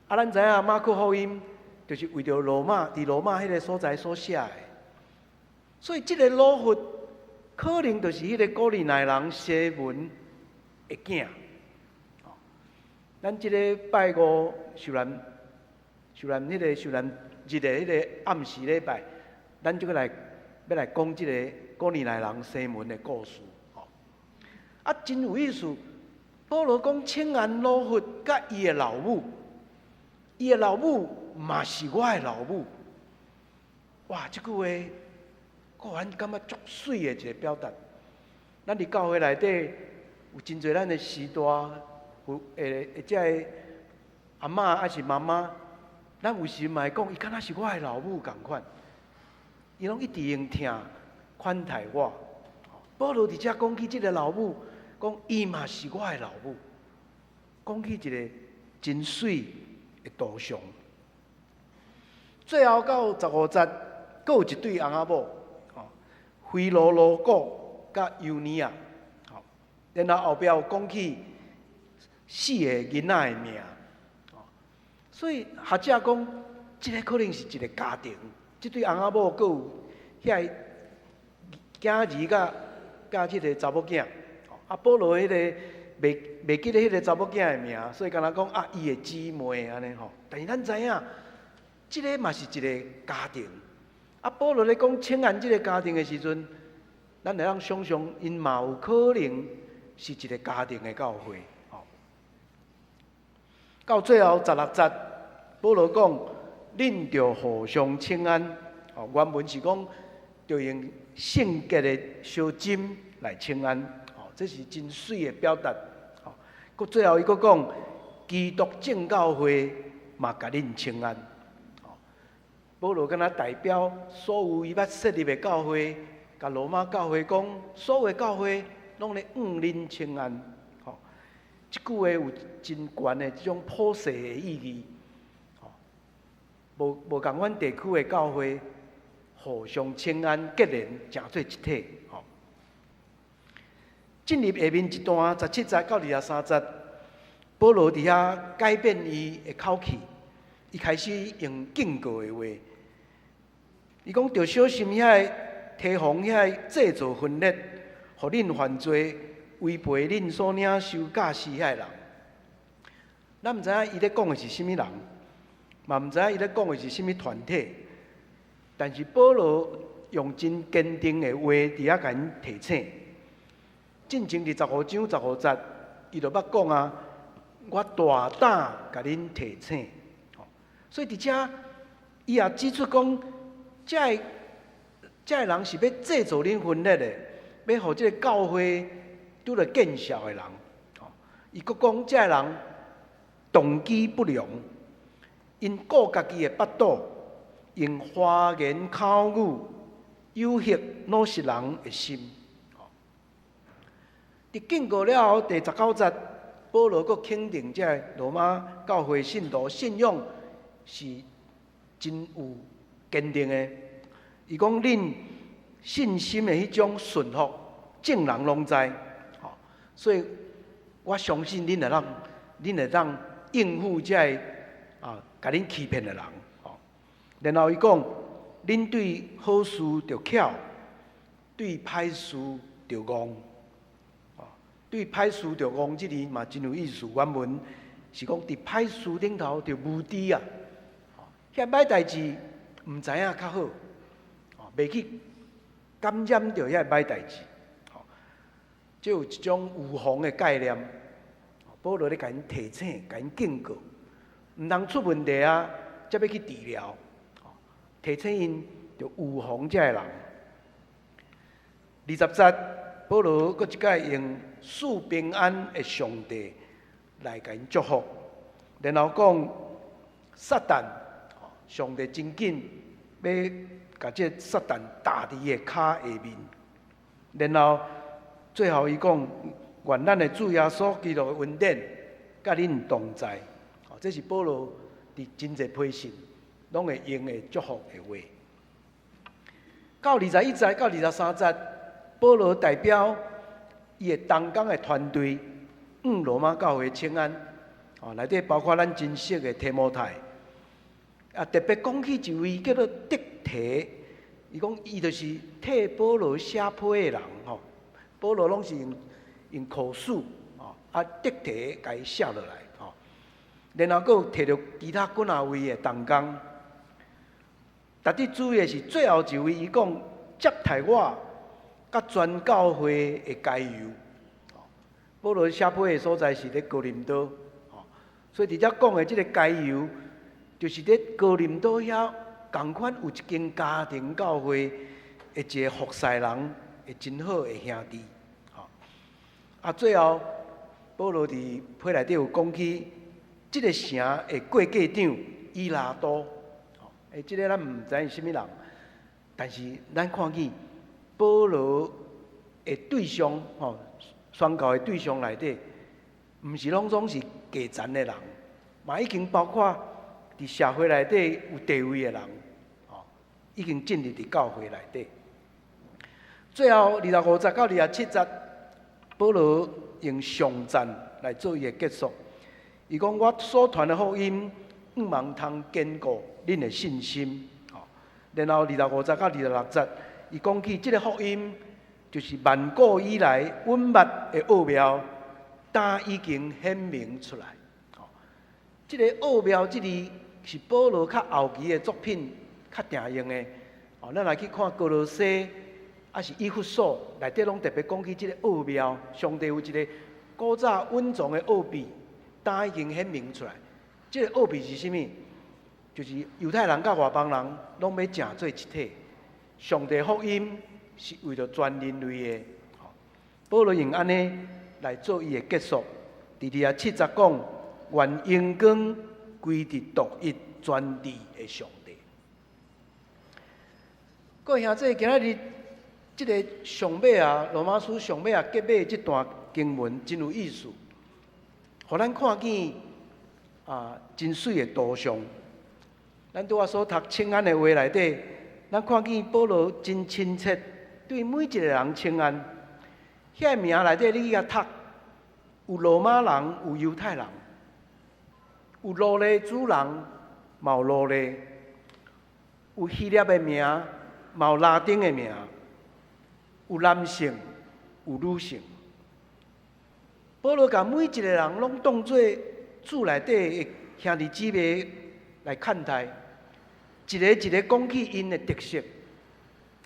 咱知影馬可福音就是為著羅馬，佇羅馬彼个所在所寫的，所以這个魯弗可能就是彼个古利奈人西門的囝。咱這个拜五受難彼个受難日的彼个暗時禮拜，咱就來欲來講這个古利奈人西門的故事。啊，真有意思。保羅講請安魯弗佮伊的老母，伊的老母嘛是我的老母。哇，這句話，個人感覺足媠的一个表達。咱佇教會內底有真濟咱的序大，有會這个阿嬤抑是媽媽，咱有時嘛會講，伊敢若是我的老母仝款，伊攏一直用疼款待我。保羅佇遮講起這个老母，講伊嘛是我的老母，講起一个真媠的圖像。最後到15節，閣有一對翁仔某，菲羅羅古佮尤尼亞，然後後壁有講起四个囡仔的名，所以學者講，這个可能是一个家庭，這對翁仔某閣有遐个囝兒佮這个查某囝。啊，保羅彼个袂記得彼个查某囝的名，所以敢若講啊，伊的姊妹按呢吼。但是咱知影，這个嘛是一个家庭。啊，保羅咧講請安這个家庭的時陣，咱會當想像，𪜶嘛有可能是一个家庭的教會。吼，到最後16節，保羅講，恁著互相請安。哦，原文是講，著用聖潔的相親來請安。這是真媠的表達。吼，閣最後伊閣講，基督眾教會嘛共恁請安。保羅敢若代表所有伊捌設立的教會，共羅馬教會講，所有的教會攏咧向恁請安。吼，這句話有真懸的這種普世的意義。吼，無仝款地區的教會，互相請安結連，成做一體。吼，進入下面一段17節到23節，保羅佇遐改變伊的口氣，伊開始用警告的話。伊講著小心遐个提防遐个製造分裂，予恁犯罪，違背恁所領受教示遐个人。咱毋知影伊咧講的是啥物人，嘛毋知影伊咧講的是啥物團體。但是保羅用真堅定的話佇遐共𪜶提醒。進前佇15章15節，伊就捌講啊，我大膽共恁提醒。所以佇遮，伊也指出講，這个人是欲製造恁分裂的，欲予這个教會拄著見笑的人。伊閣講，這个人動機不良，𪜶顧家己的腹肚，用花言巧語誘惑老實人的心。佇警告了後，第19節，保羅閣肯定這个羅馬教會信徒信仰是真有堅定的。伊講恁信心的彼種順服，眾人攏知。所以我相信恁會當應付這个啊，共恁欺騙的人。然後伊講，恁對好事著巧，對歹事著戇。對歹事著戇，這字嘛真有意思。原文是講佇歹事頂頭著無知啊，遐歹代誌毋知影較好，袂去感染著遐歹代誌。這有一種預防的概念。保羅咧共𪜶提醒、共𪜶警告，毋通出問題啊，才欲去治療。提醒𪜶著預防這个人。20節，保羅閣一擺用賜平安的上帝來共𪜶祝福，然後講撒旦，上帝真緊欲共這个撒旦踏佇伊的跤下面，然後最後伊講，願咱的主耶穌基督的恩典，佮恁同在。這是保羅佇真濟批信攏會用的祝福的話。到21節到23節，保羅代表伊的同工的團隊，向羅馬教會請安。哦，內底包括咱真熟的提摩太。啊，特別講起一位叫做得提，伊講伊就是替保羅寫批的人吼。保羅攏是用口述，哦，啊，得提共伊寫落來，吼。然後閣有提著其他幾若位的同工。值得注意的是，最後一位伊講接待我，佮全教會的該猶。保羅寫批的所在是佇哥林多，所以佇遮講的這个該猶，就是佇哥林多遐仝款有一間家庭教會的一个服侍人的真好的兄弟。啊，最後保羅佇批內底有講起，這个城的過繼長以拉都，欸，這个咱毋知是啥物人，但是咱看見保羅的對象，吼，宣教的對象內底，毋是攏總是低層的人，嘛已經包括佇社會內底有地位的人，吼，已經進入佇教會內底。最後25節到27節，保羅用頌讚來做伊的結束。伊講：我所傳的福音，向望通堅固恁的信心。然後25節到26節，伊講起這个福音，就是萬古以來隱密的奧妙，今已經顯明出來。這个奧妙這字是保羅較後期的作品較定用的。哦，咱來去看歌羅西，抑是以弗所內底攏特別講起這个奧妙，上帝有一个古早隱藏的奧秘，今已經顯明出來。這个奧秘是啥物？就是猶太人佮外邦人攏欲成做一體。上帝福音是為著全人類的。保羅用按呢來做伊的結束。佇27節講，願榮光歸佇獨一全智的上帝。各位兄弟，今仔日這个上尾啊，羅馬書上尾啊結尾這段經文真有意思，予咱看見啊真媠的圖像。咱拄仔所讀請安的話內底，咱看見保羅真親切，對每一個人請安。遐个名內底你去共讀，有羅馬人，有猶太人，有奴隸主人，嘛有奴隸，有希臘的名，嘛有拉丁的名，有男性，有女性。保羅共每一個人攏當做主內底的兄弟姊妹來看待，一个一个講起𪜶的特色。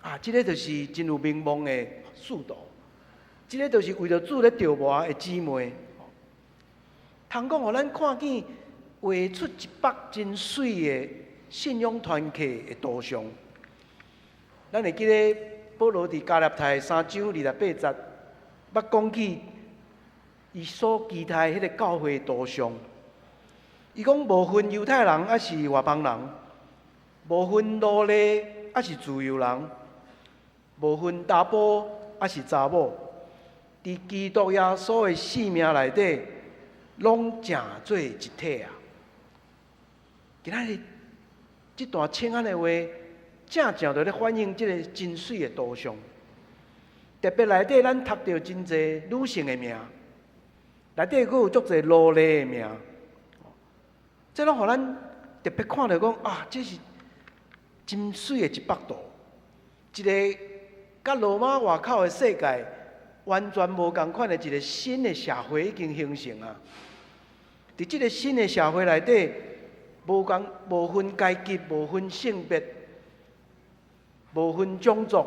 啊，這个就是真有名望的使徒，這个就是為著主咧著磨的姊妹。通講，予咱看見畫出一幅真媠的信仰團契的圖像。咱會記得保羅佇加拉太3章28節，捌講起伊所期待彼个教會圖像。伊講無分猶太人抑是外邦人，無分奴隸抑是自由人，無分查埔抑是查某，佇基督耶穌的性命內底，攏成做一體啊！今仔日這段請安的話，正正就咧反映這个真媠的圖像。特別內底，咱讀著真濟女性的名，內底閣有足濟奴隸的名，這攏予咱特別看著講啊，這是真媠的一幅圖，一个佮羅馬外口的世界完全無仝款的一个新的社會已經形成啊！佇這个新的社會內底，無仝無分階級、無分性別、無分種族，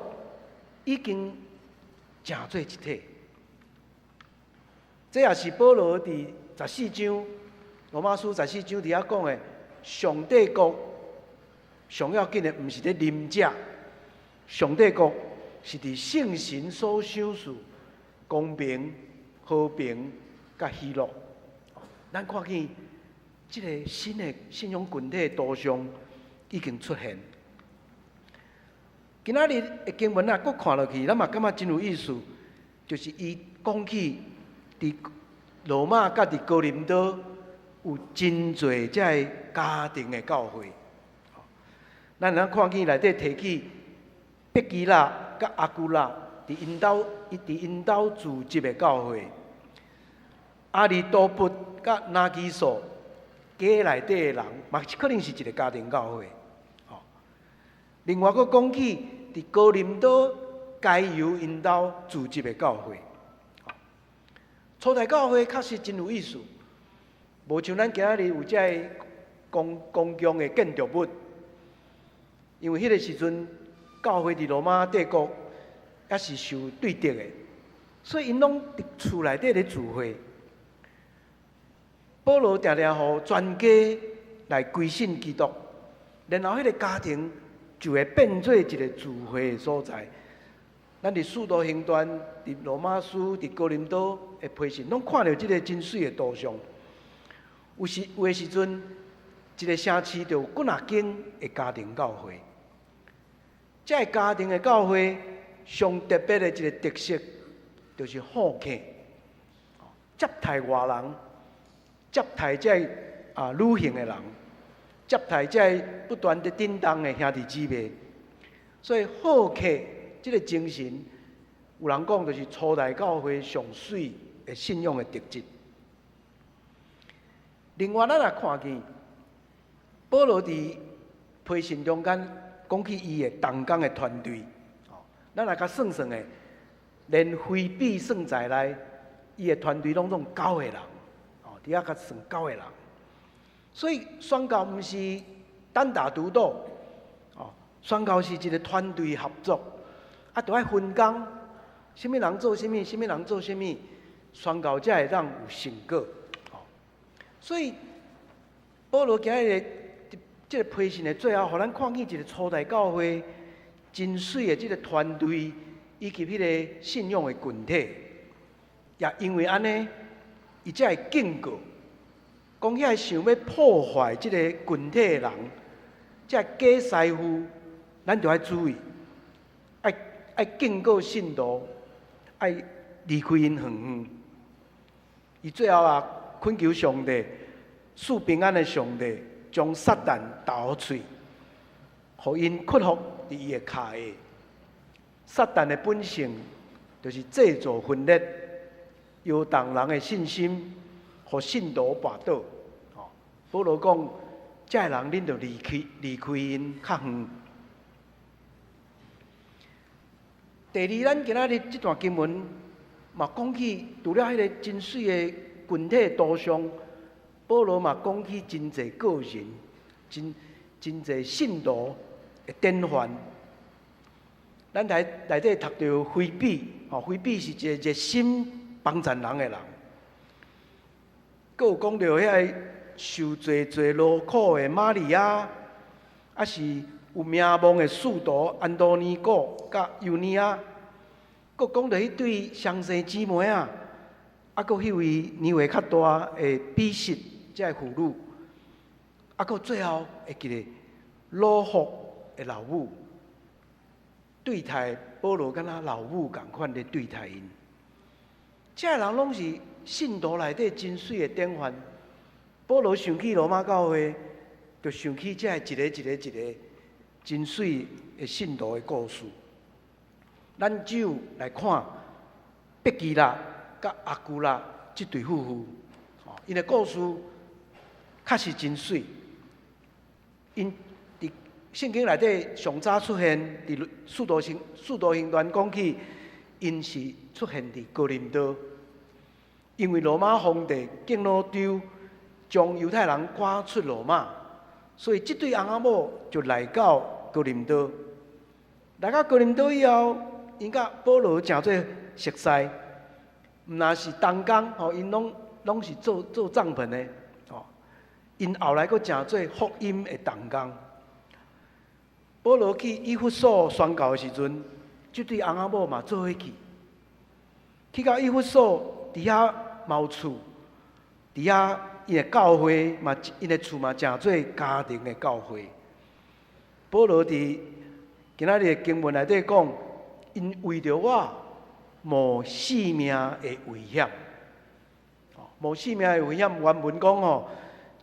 已經成做一體。這也是保羅佇十四章羅馬書十四章佇遐講的，上帝國上要緊的，毋是咧啉食，上帝國是佇聖神所賞賜公平、和平佮喜樂。咱看見這个新的信仰群體的圖像已經出現。今仔日的經文啊，閣看落去，咱嘛感覺真有意思，就是伊講起佇羅馬佮佇哥林多有真濟這个家庭的教會。咱通看見內底提起百基拉佮亞居拉佇𪜶兜，伊佇𪜶兜組織的教會。亞里多弗佮拿基索家內底的人，嘛可能是一个家庭教會。另外，閣講起佇哥林多該猶𪜶兜組織的教會。初代教會確實真有意思，無像咱今仔日有這个公公共的建築物。因為彼个時陣，教會佇羅馬帝國猶是受對敵的，所以𪜶攏佇厝內底咧聚會。保羅定定予全家來歸信基督，然後彼个家庭就會變做一个聚會的所在。咱佇使徒行傳、佇羅馬書、佇哥林多的批信，攏看著這个真媠的圖像。有時有的時陣，一个城市就有幾若間的家庭教會。這个家庭的教會上特別的一个特色，就是好客，接待外人，接待這个旅行的人，接待這个不斷佇振動的兄弟姊妹。所以好客這个精神，有人講就是初代教會上媠的信仰的特質。另外，咱也看見保羅佇批信中間講起伊的同工的團隊，咱來共算算的，連腓比算在內，伊的團隊攏總九個人，佇遐共算九個人。所以宣教毋是單打獨鬥，宣教是一个團隊合作，著愛分工，啥物人做啥物，啥物人做啥物，宣教才會當有成果。所以保羅今日這个批信的最後，予咱看見一个初代教會真媠的這个團隊，以及彼个信仰的群體，也因為按呢，伊才會警告，講遐个想欲破壞這个群體的人，這个假師傅，咱著愛注意，愛愛警告信徒，愛離開𪜶遠遠。伊最後啊，懇求上帝賜平安的上帝，將撒旦鬥予喙，予𪜶屈服佇伊的跤下。撒旦的本性就是製造分裂，搖動人的信心，予信徒跋倒。吼，保羅講，這个人恁著離開離開𪜶較遠。第二，咱今仔日這段經文嘛講起，除了彼个真媠的群體圖像，保羅嘛講起真濟個人、真真濟信徒的典範。咱來內底讀著腓比，吼，腓比是一个熱心幫贊人的人。閣有講著遐个受濟濟勞苦的瑪利亞，抑是有名望的使徒安多尼古佮猶尼亞，閣講著彼對雙生姊妹仔，啊，閣彼位年歲較大的彼實這个婦女，啊，閣最後會記得魯孚的老母，對待保羅敢若老母仝款咧對待𪜶，這个人攏是信徒內底真媠的典範。保羅想起羅馬教會，就想起這个一个一個一個真媠的信徒的故事。咱只有來看百基拉佮亞居拉這對夫婦，吼，𪜶的故事確實真媠。𪜶佇聖經內底上早出現，佇使徒行使徒行傳講起，𪜶是出現佇哥林多，因為羅馬皇帝敬老丟將猶太人趕出羅馬，所以這對翁仔某就來到哥林多。來到哥林多以後，𪜶佮保羅誠做熟似，毋若是同工吼，𪜶攏攏是做做帳篷的吼。𪜶後來閣成做福音的同工。保羅去以弗所宣教的時陣，這對翁仔某嘛做伙去。去到以弗所，佇遐嘛有厝，佇遐𪜶的教會嘛，𪜶的厝嘛成做家庭的教會。保羅佇今仔日的經文內底講，𪜶為著我冒性命的危險，冒性命的危險。原文講吼，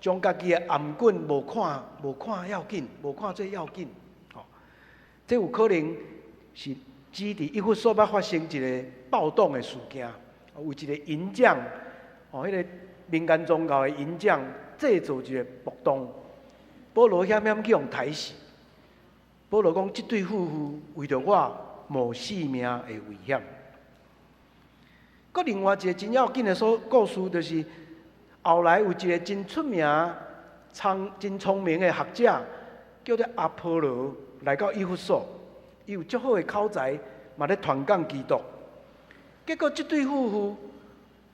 將家己的頷頸無看無看要緊，無看做要緊。吼，這有可能是指佇以弗所欲發生一个暴動的事件，有一个營長，吼，彼个民間宗教的營長製造一个暴動，保羅險險去予刣死。保羅講：這對夫婦為著我冒性命的危險。閣另外一个真要緊的所故事，就是後來有一个真出名、聰真聰明的學者，叫做阿波羅，來到以弗所，伊有足好的口才，嘛咧傳講基督。結果這對夫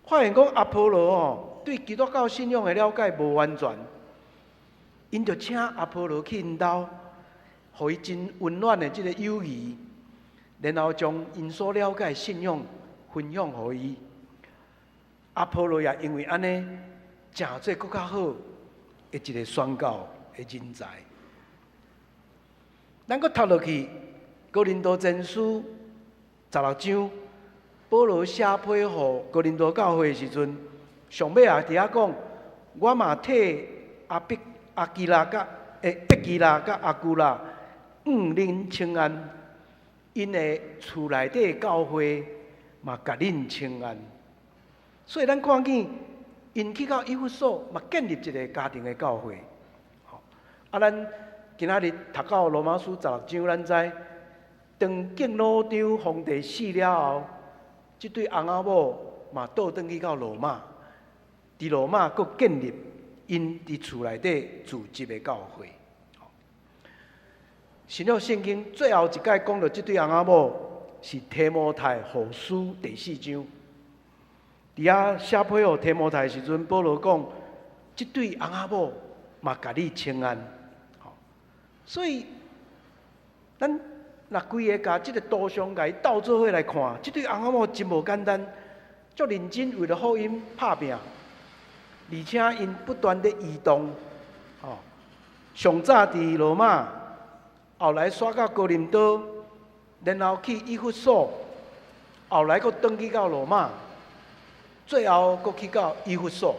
婦發現講阿波羅哦，對基督教信仰的了解無完全，𪜶就請阿波羅去𪜶兜，予伊真溫暖的這个友誼，然後將𪜶所了解的信仰分享予伊。阿波羅也因為按呢，成做閣較好的一个宣教的人才。咱閣讀落去，哥林多前書十六章，保羅寫批予哥林多教會的時陣，上尾也佇遐講，我嘛替阿碧阿基拉佮百基拉佮亞居拉向恁請安，𪜶的厝內底教會嘛共恁請安。所以咱看見，𪜶去到以弗所嘛建立一个家庭的教會。吼，啊，咱今仔日讀到羅馬書十六章，咱知當敬老丟皇帝死了後，這對翁仔某嘛倒轉去到羅馬，佇羅馬閣建立𪜶佇厝內底組織的教會。新約聖經最後一擺講著這對翁仔某是提摩太後書第四章。佇遐寫批予提摩太的時陣，保羅講：這對翁仔某嘛共你請安。所以，咱若規个共這个圖像共伊鬥做伙來看，這對翁仔某真無簡單，足認真為著福音拍拚，而且𪜶不斷咧移動，吼，上早佇羅馬，後來徙到哥林多，然後去以弗所，後來閣轉去到羅馬，最後閣去到以弗所。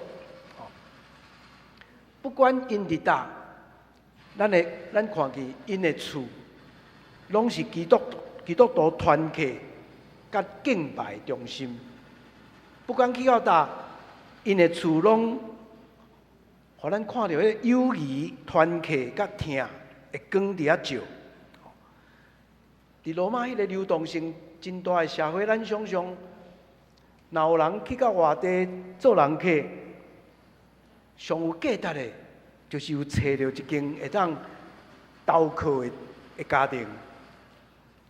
不管𪜶佇佗，咱會咱看見𪜶的厝，攏是基督徒團契佮敬拜中心。不管去到佗，𪜶的厝攏，予咱看著彼个友誼、團契佮疼的光佇遐照。佇羅馬彼個流動性真大的社會，咱想像，若有人去到外地做人客，上有價值的，就是有揣著一間會當投靠的家庭。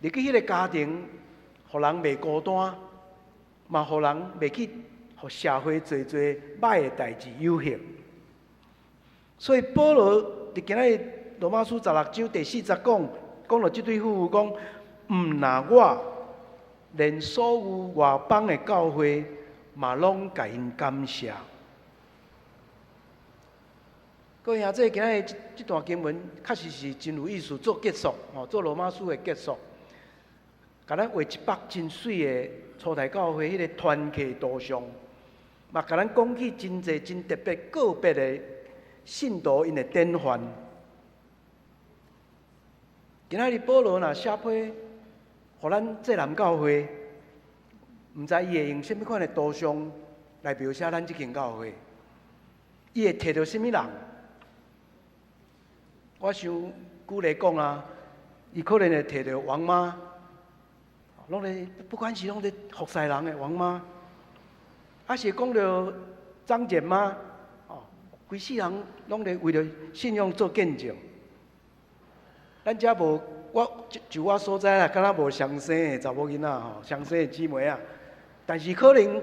入去彼個家庭，予人袂孤單，嘛予人袂去予社會濟濟歹的代誌誘惑。所以保羅佇今仔日羅馬書16章第四節講，講著這對夫婦講，毋若我，連所有外邦的教會嘛攏共𪜶感謝。各位兄弟，今仔日這段經文確實是真有意思，做結束，吼，做羅馬書的結束，共咱畫一幅真媠的初代教會彼個團契圖像，嘛共咱講起真濟真特別個別的信徒𪜶的典範。今仔日保羅若寫批，予咱濟南教會，毋知伊會用啥物款的圖像來描寫咱這間教會，伊會提著啥物人？我想舉例講啊，伊可能會提著王媽，攏咧不管是攏咧服侍人的王媽，抑是講著張簡媽，哦，規世人攏咧為著信仰做見證。咱遮無，我就我所知啦，敢若無雙生的查某囡仔吼，雙生的姊妹啊。但是可能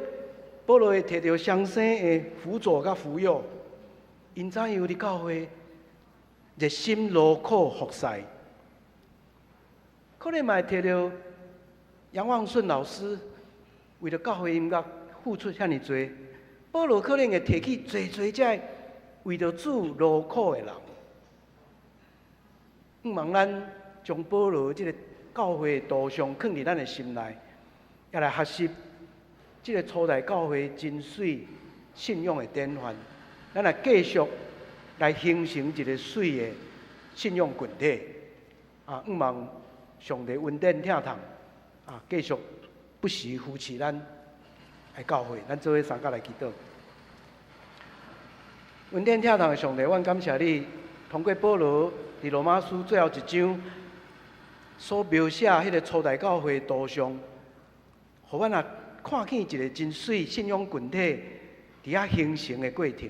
保羅會提著雙生的輔佐佮扶幼，𪜶怎樣佇教會熱心勞苦服侍，可能嘛會提著楊望順老師為著教會音樂付出遐爾濟，保羅可能會提起濟濟這為著主勞苦的人。向望咱將保羅這个教會的圖像囥佇咱的心內，也來學習這个初代教會真媠信仰的典範。咱來繼續來形成一个媠的信仰群體。啊，向望上帝恩典疼痛，啊，繼續不時扶持咱的教會。咱做伙三甲來祈禱。恩典疼痛的上帝，阮感謝你，通過保羅佇羅馬書最後一章所描寫彼个初代教會圖像，予阮也看見一个真媠信仰群體佇遐形成的過程。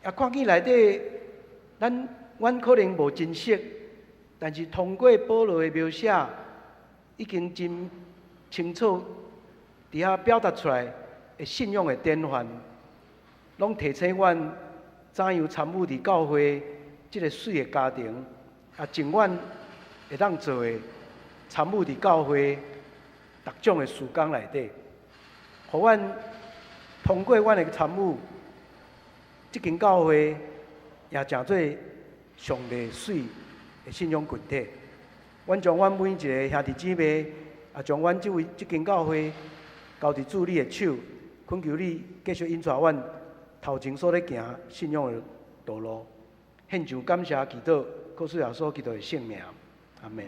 也看見內底，阮可能無真熟，但是通過保羅的描寫，已經真清楚佇遐表達出來的信仰的典範，攏提醒阮怎樣參與佇教會這个媠的家庭，也盡阮會當做的參與佇教會逐種的事工內底，予阮通過阮的參與，這間教會也成做上帝媠的信仰群體。阮將阮每一个兄弟姊妹，也將阮這間教會交佇主你的手，懇求你繼續引帶阮頭前所咧行信仰的道路。獻上感謝祈禱，靠主耶穌基督的聖名，阿們。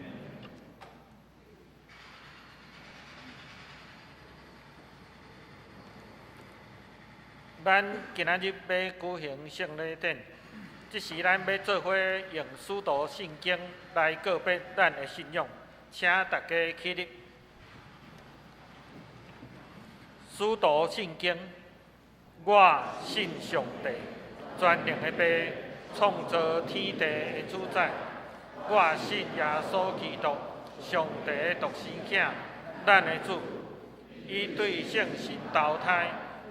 咱今仔日欲舉行聖禮典，這時咱欲做伙用使徒信經來告別咱的信仰，請大家起立。使徒信經，我信上帝，全能的父，創造天地的主宰。我信耶穌基督，上帝的獨生囝，咱的主。伊對聖神投胎，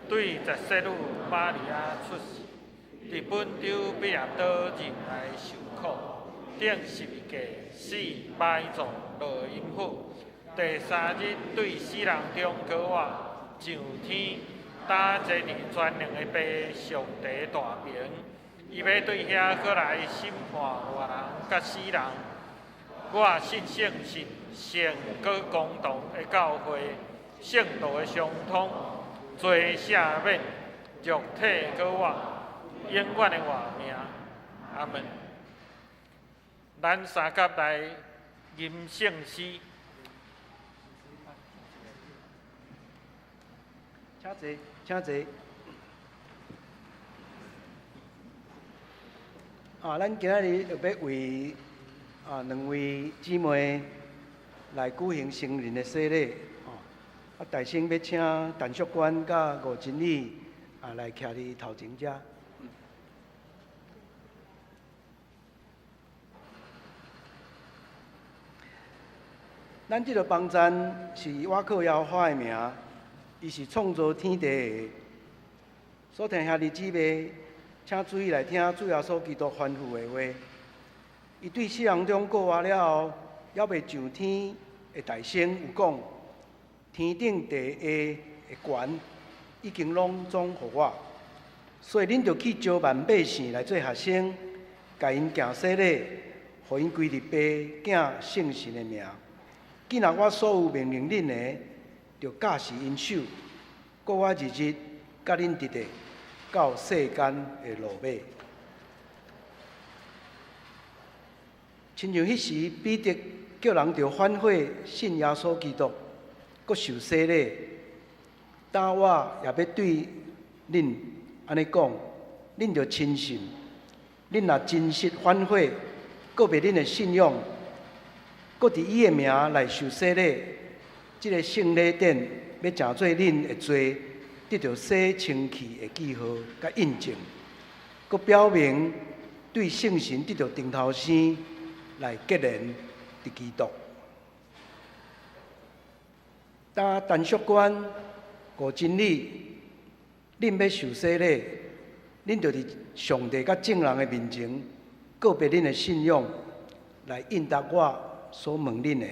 對十世女瑪利亞出世，佇本丟彼拉多忍耐受苦，釘十字架死埋葬落陰府，第三日對死人中復活，上天，搭坐佇全能的父上帝大爿，伊欲對遐閣來審判活人佮死人。我信聖神、聖閣公同的教會，聖徒的相通，罪赦免，肉體閣活，永遠的活命。阿們。咱三甲來吟圣诗。请坐，请坐。啊，咱今仔日欲欲为两位姊妹来举行成人的洗礼。哦，啊，大声欲请陈淑娟佮吴真理来徛伫头前遮。咱这个网站是倚靠耶和华的名，伊是创造天地的。所听兄弟姊妹，请注意来听主耶稣基督吩咐的话。伊对死人中复活了后，犹未上天的大声有讲：天顶地下的权，已经拢总予我。所以恁著去招万百姓来做学生，共𪜶行洗礼，予𪜶归入父、囝、圣神的名。既若我所有命令恁的，著教示𪜶守。阁我日日佮恁伫咧，到世间的落尾。亲像彼时彼得叫人著反悔信耶稣基督，阁受洗礼。今我也欲对恁按呢讲，恁著深信，恁若真实反悔，告别恁的信仰，阁伫伊的名来受洗礼，这个圣礼典欲成做恁的罪得著洗清气的记号佮印证，阁表明对圣神得著重头生来结连伫基督。当陈淑娟、吴真理，恁欲受洗礼，恁著伫上帝佮众人的面前告别恁的信仰，来应答我所问恁的。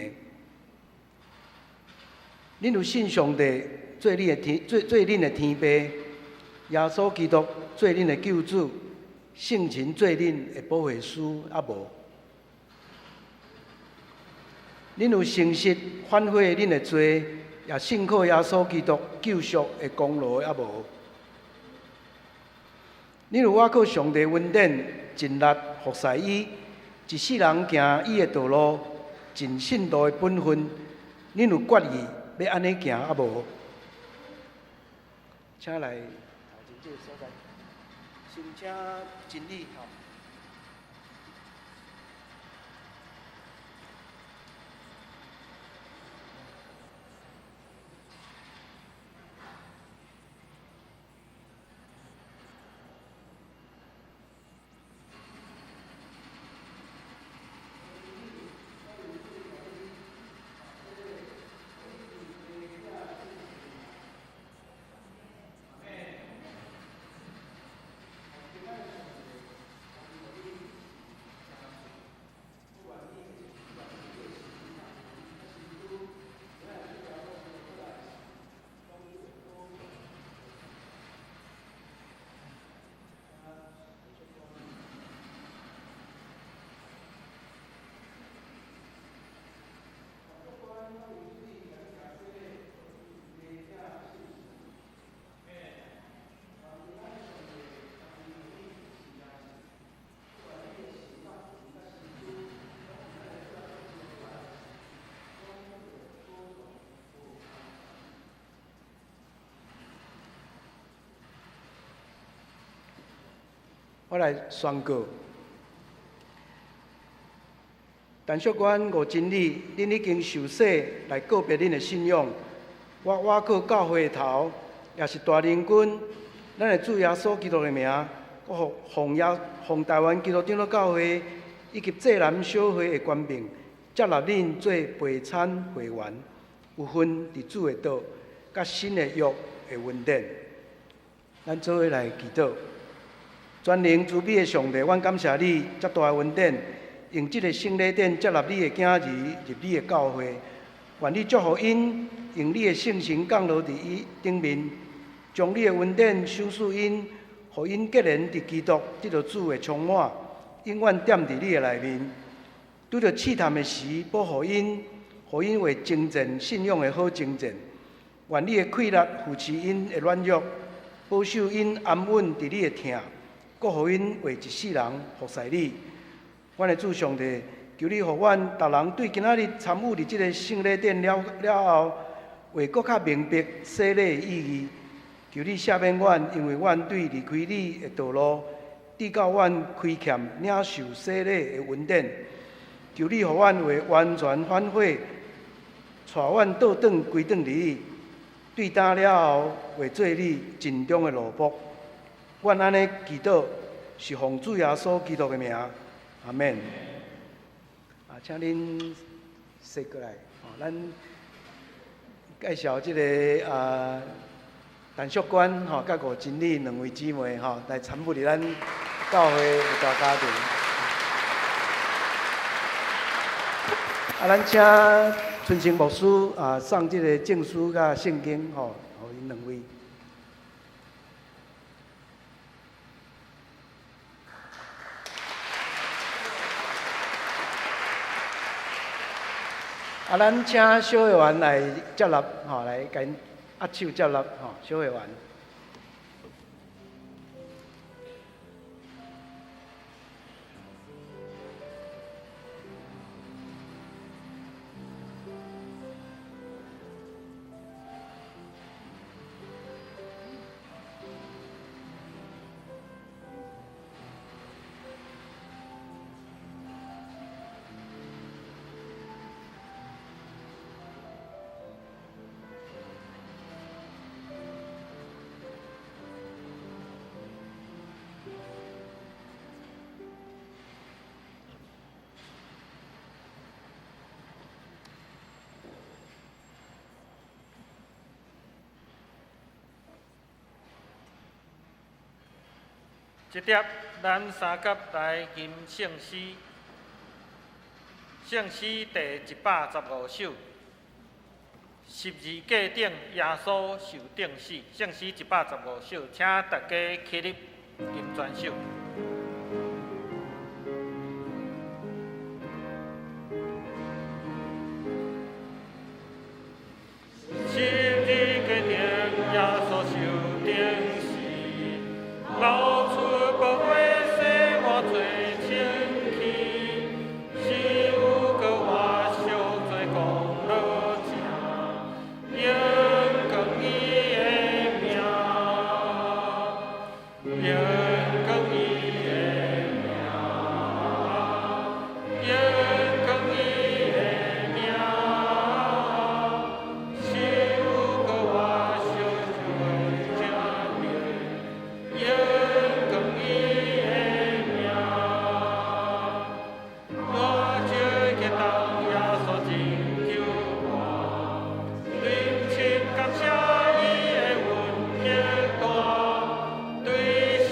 恁有信上帝做恁的天，做做恁的天父，耶稣基督做恁的救主，圣神做恁的保惠师，犹无？恁有诚实反悔恁的罪，也信靠耶稣基督救赎的功劳，犹无？恁有倚靠上帝恩典，尽力服侍伊，一世人行伊的道路，尽信徒的本分，恁有决意欲按呢行，犹无？请来头前这个所在，先请真理吼。我来宣告，陈淑娟、吴真理，恁已经受洗来告别恁的信仰。我倚靠教会的头，也是大灵君，咱的主耶稣基督的名，阁奉耶奉台湾基督长老教会以及济南小会的权柄，接纳恁做陪餐会员，有份伫主的道，佮新的约的恩典。咱做伙来祈祷。全能慈悲的上帝，阮感谢你遮大的恩典，用这个圣礼典接纳你的囝儿入你的教会。愿你祝福𪜶，用你的圣神降落伫伊顶面，将你的恩典赏赐𪜶，予𪜶结连伫基督，得著主的充满，永远踮伫你的内面。拄著试探的时，保护𪜶，予𪜶会征战信仰的好征战。愿你的气力扶持𪜶的软弱，保守𪜶安稳伫你的疼，阁予𪜶为一世人服侍你。阮的主上帝，求你予阮逐人對今仔日參與佇這个聖禮典了了後，會閣較明白洗禮的意義。求你赦免阮，因為阮對離開你的道路，直到阮虧欠領受洗禮的恩典。求你予阮會完全反悔，帶阮倒轉歸轉你。對今了後，會做你盡忠的奴僕。阮按呢祈禱，是奉主耶穌基督的名，阿們。啊，請恁踅過來，吼，咱介紹這个啊陳淑娟吼，佮吳真理兩位姊妹吼，來參與佇咱教會的大家庭。啊，咱請春生牧師啊送這个證書佮聖經吼，予𪜶兩位。啊，咱請小會員來接納，吼，來共𪜶握手接納，吼，小會員。這碟咱三甲來吟聖詩，聖詩第115首，十字架頂耶穌受釘死。聖詩115首，請大家起立吟全首。十字架頂耶穌受釘死，流出寶血洗我罪清氣，是有閣活贖罪功勞正，榮光伊的名，榮光伊的名，榮光伊的名，是有閣活贖罪正明，榮光伊的名。我这激動耶穌拯救我，認真感謝伊的恩惠大，對神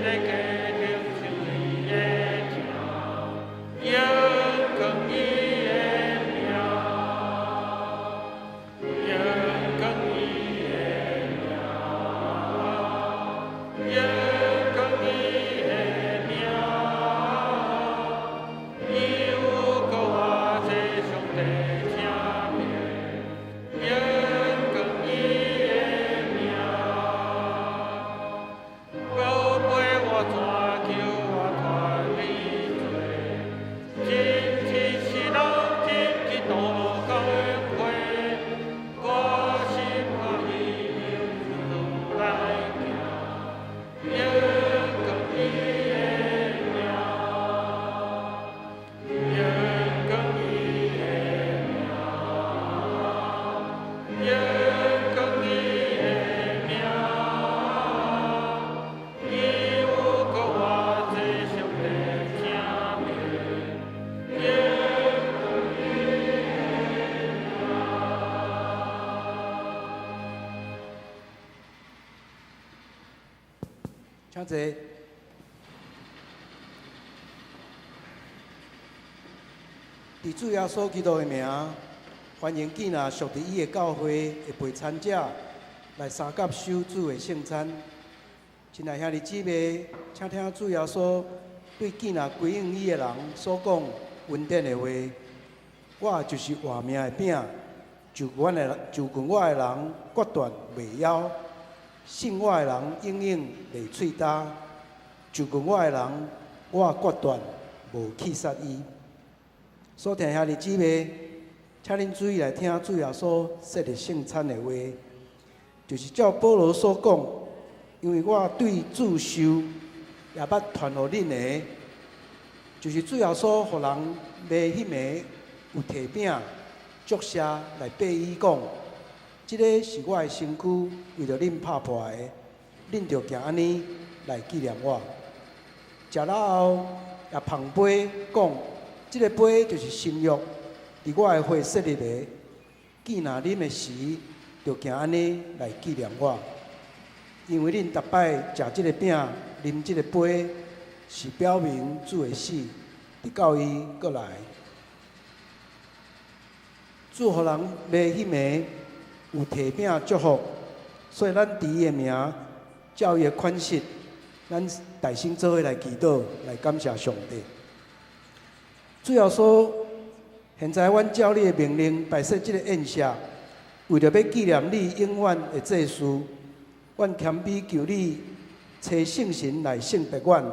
的家庭像伊的疼，榮光伊的名，榮光伊的名，榮光伊的名。伊有閣活這上帝聽命，榮光伊的名。寶貝我拯救我脫離罪，真真是人真激動感會，我心歡喜由主來行，榮光伊的名，榮光伊的名，榮光伊的名。伊有閣活這上帝聽命，榮光伊的名。請坐。佇主耶穌基督的名，歡迎囝若屬佇伊的教會的陪餐者來相佮守主的聖餐。親愛兄弟姊妹，請聽主耶穌對囝若歸應伊的人所講恩典的話：我就是活命的餅，就近我的人決斷袂枵，信我的人永遠袂喙焦。就近我的人，我決斷無棄殺伊。所疼兄弟姊妹，請恁注意來聽主耶穌設立聖餐的話，就是照保羅所講，因為我對主受，也捌傳予恁的，就是主耶穌予人賣彼暝有提餅，祝謝來擘伊講，這个是我的身軀，為著恁拍破的，恁著行按呢來紀念我。食了後，也捧杯講，這个杯就是新約，佇我的血設立的。既若啉的時，就行按呢來紀念我。因為恁逐擺食這个餅、啉這个杯，是表明主的死，直到伊閣來。主予人賣彼暝有提餅祝福，所以咱佇伊的名，照伊的款式，咱大聲做伙來祈禱，來感謝上帝。主耶穌，現在阮照你的命令擺設這个宴席，為著欲紀念你永遠的祭事，阮謙卑求你，差聖神來聖別阮，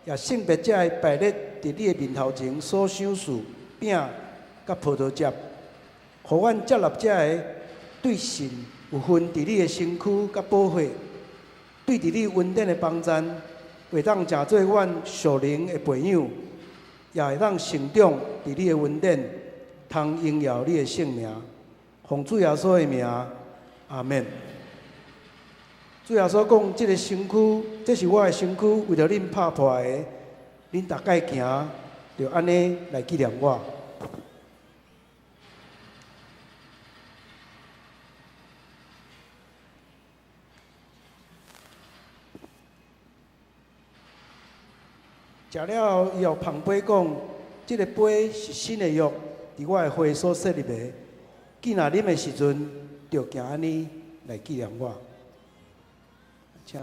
也聖別這个擺列佇你的面頭前所賞賜餅佮葡萄汁，予阮接納這个對神有份佇你的身軀佮寶血，對佇你恩典的幫贊，會當成做阮屬靈的培養，也會當成長佇你的恩典，通榮耀你的聖名。奉主耶穌的名，阿們。主耶穌講：這个身軀，這是我的身軀，為著恁拍破的，恁逐擺行，就按呢來紀念我。食了後，伊又捧杯講：這个杯是新的約，佇我的血所設立的。既若啉的時陣，就行按呢來紀念我。請。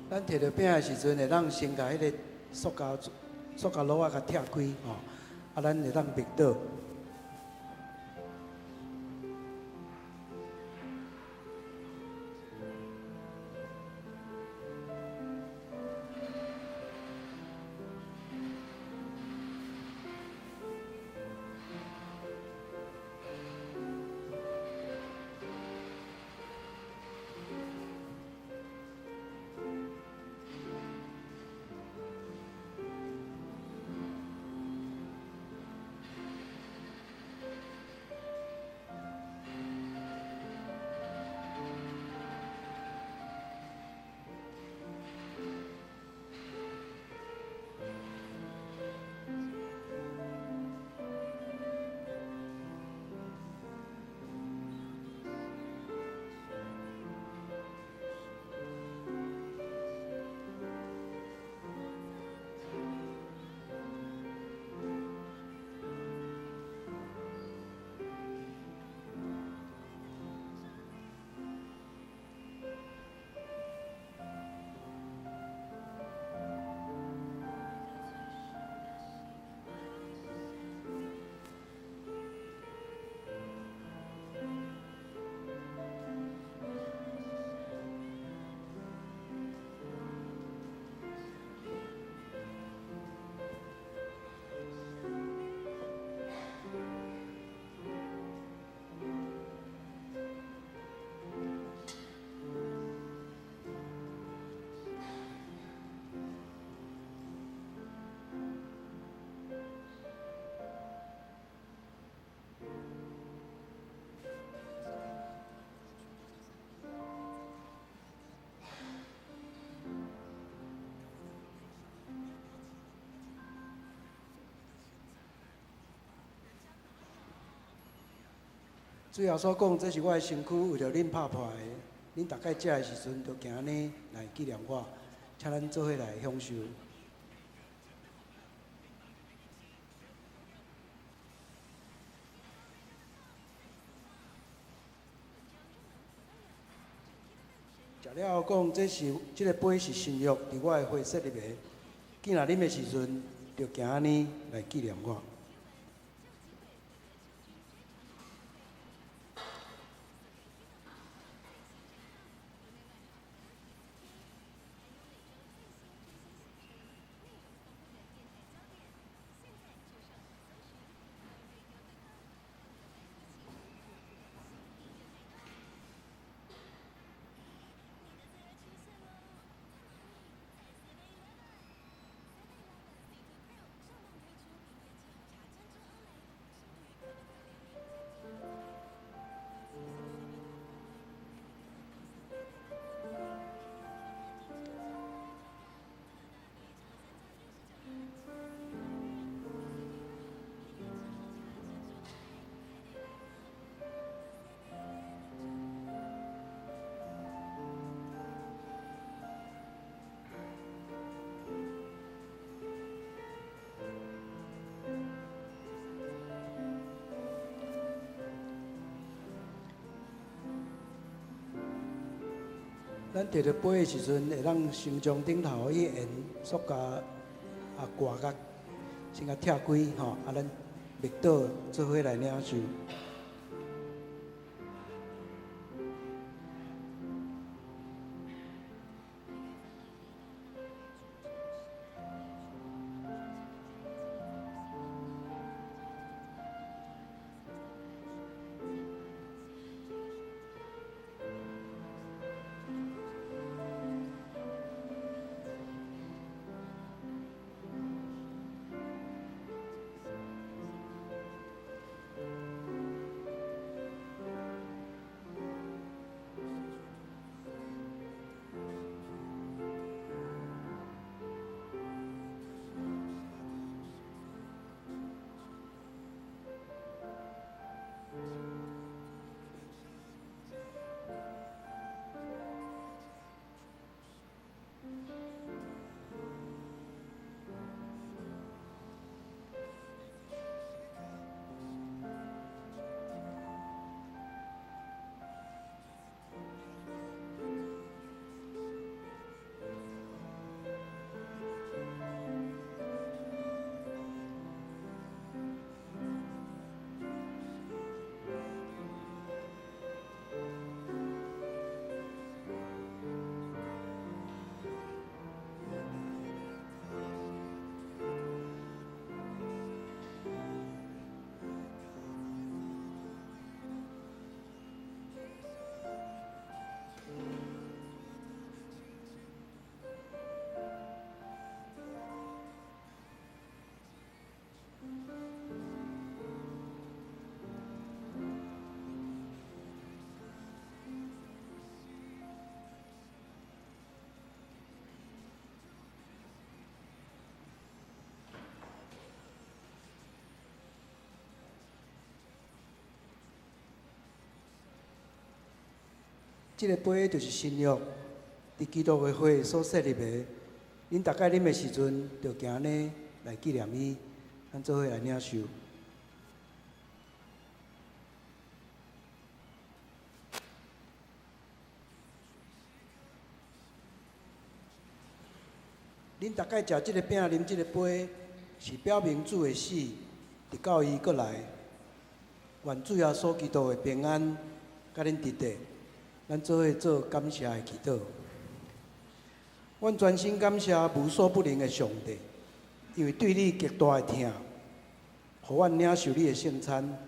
咱提著餅的時陣，會當先共彼个塑膠篓仔共拆開吼，啊，咱會當默禱。主耶穌講：這是我的身軀，為著恁拍破的。恁逐擺食的時陣，就行按呢來紀念我。請咱做伙來享受。食了後講，這是這个杯是新約，佇我的血設立的。見若啉的時陣，就行按呢來紀念我。咱提著杯的時陣，會當先將頂頭彼緣塑膠啊掛甲先共拆開吼，啊，咱默禱做伙來領受。這个杯就是新約，佇基督的血所設立的。恁逐擺啉的時陣，就行按呢來紀念伊，咱做伙來領受。恁逐擺食這个餅、啉這个杯，是表明主的死，直到伊閣來。願主耶穌基督的平安，佮恁佇底。咱做伙做感謝的祈禱。阮全心感謝無所不能的上帝，因為對你極大的疼，予阮領受你的聖餐，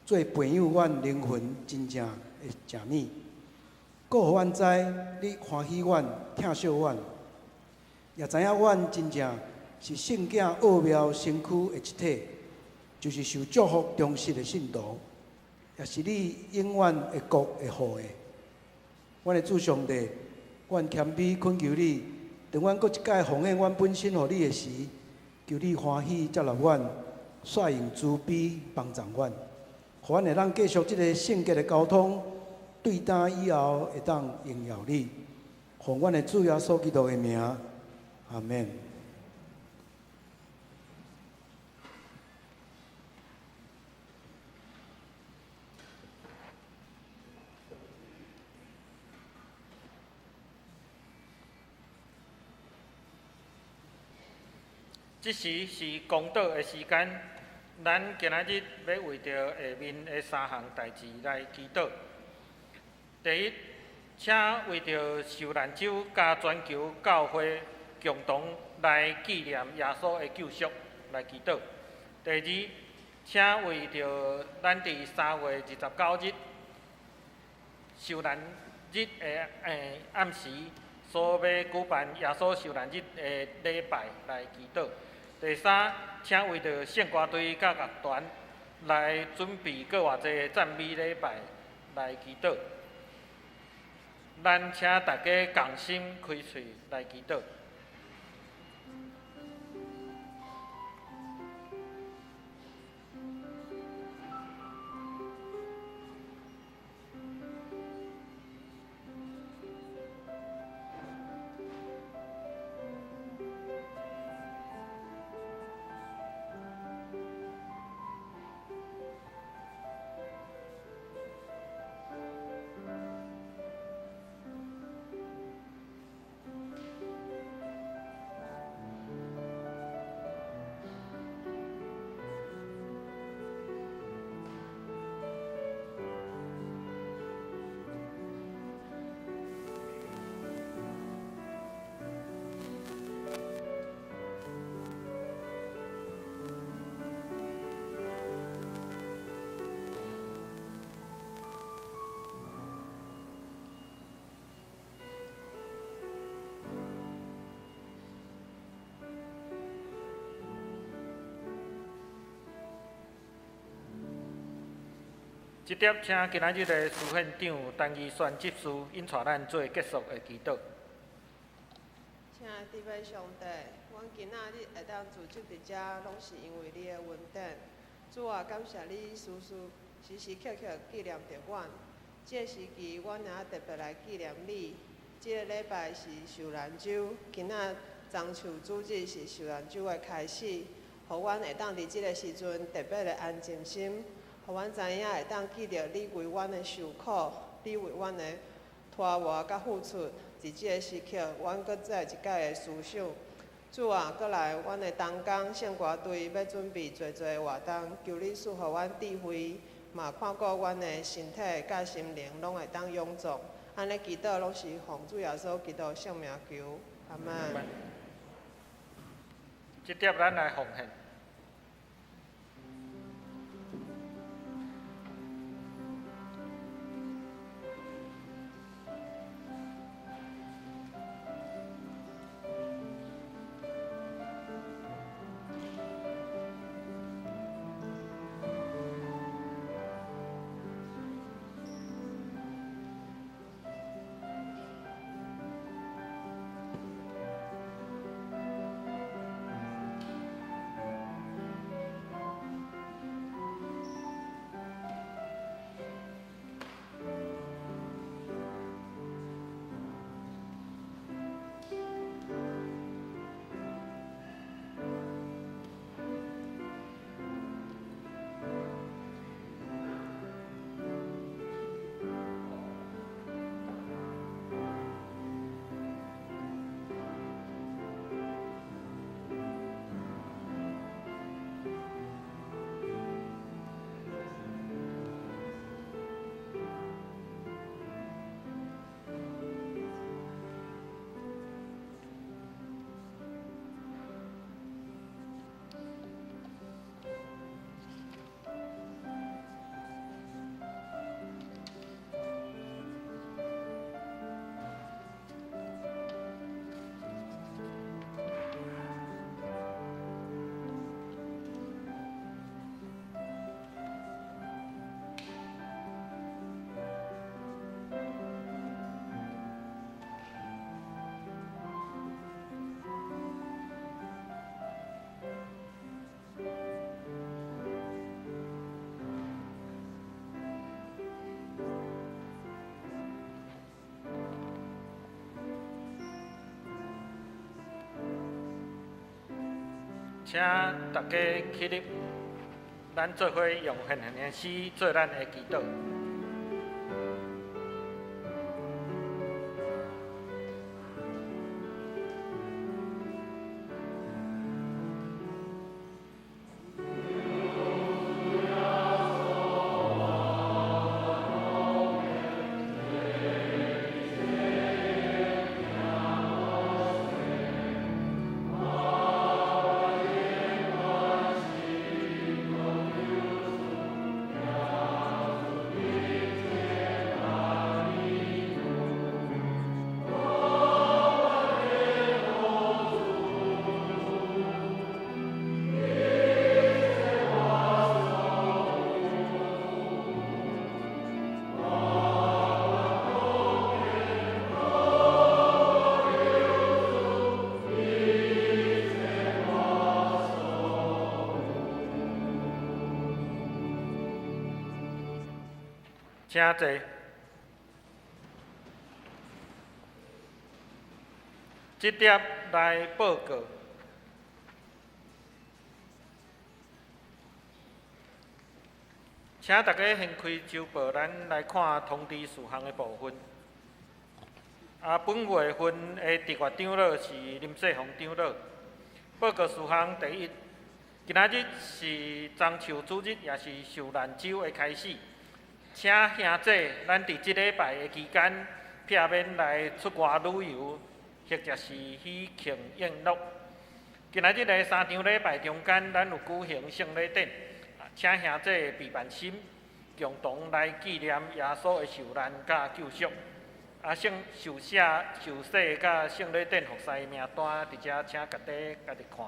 做培養阮靈魂真正的食物，閣予阮知你歡喜阮、疼惜阮，也知影阮真正是聖囝奧妙身軀的一體，就是受祝福忠實的信徒，也是你永遠的國的後裔。阮的主上帝，阮謙卑懇求你，當阮閣一擺奉獻阮本身予你的時，求你歡喜接納阮，煞用慈悲幫助阮，予阮會當繼續這个聖潔的交通，對今以後會當榮耀你。奉阮的主耶穌基督的名，阿門。這時是公禱的時間，咱今仔日欲為著下面的三項代誌來祈禱。第一，請為著受難週佮全球教會共同來紀念耶穌的救贖來祈禱。第二，請為著咱佇3月29日受難日的暗時所欲舉辦耶穌受難日的禮拜來祈禱。第三，請為著聖歌隊佮樂團來準備閣偌濟讚美禮拜來祈禱。咱請大家仝心開喙來祈禱。這碟請今仔日的司憲長陳怡璇執事𪜶帶咱做結束的祈禱。親愛的天父上帝，阮今仔日會當聚集佇遮，攏是因為你的恩典。主啊，感謝你時時時時刻刻紀念著阮。這个時期，阮也特別來紀念你。這个禮拜是受難週，今仔棕樹主日是受難週的開始，予阮會當佇這个時陣特別的安靜心。予阮知影會當記著你為阮的受苦，你為阮的拖磨佮付出。佇這个時刻，阮閣再一擺的思想。主啊，閣來阮的同工聖歌隊欲準備濟濟的活動，求你賜予阮智慧，嘛看顧阮的身體佮心靈攏會當勇壯。按呢祈禱攏是奉主耶穌基督聖名求，阿們。這碟咱來奉獻。請大家起立，咱做伙用獻獻的詩做咱的祈禱。請坐。這碟來報告，請大家掀開週報，咱來看通知事項的部分。啊，本月份的特別長老是林世宏長老。報告事項第一，今仔日是棕樹主日，也是受難週的開始。請兄弟，咱佇這禮拜的期間，避免來出外旅遊，或者是喜慶宴樂。今仔日的三場禮拜中間，咱有舉行聖禮典，請兄弟備辦心，共同來紀念耶穌的受難佮救贖。啊，聖受寫、受洗佮聖禮典服侍名單，佇遮請大家家己看。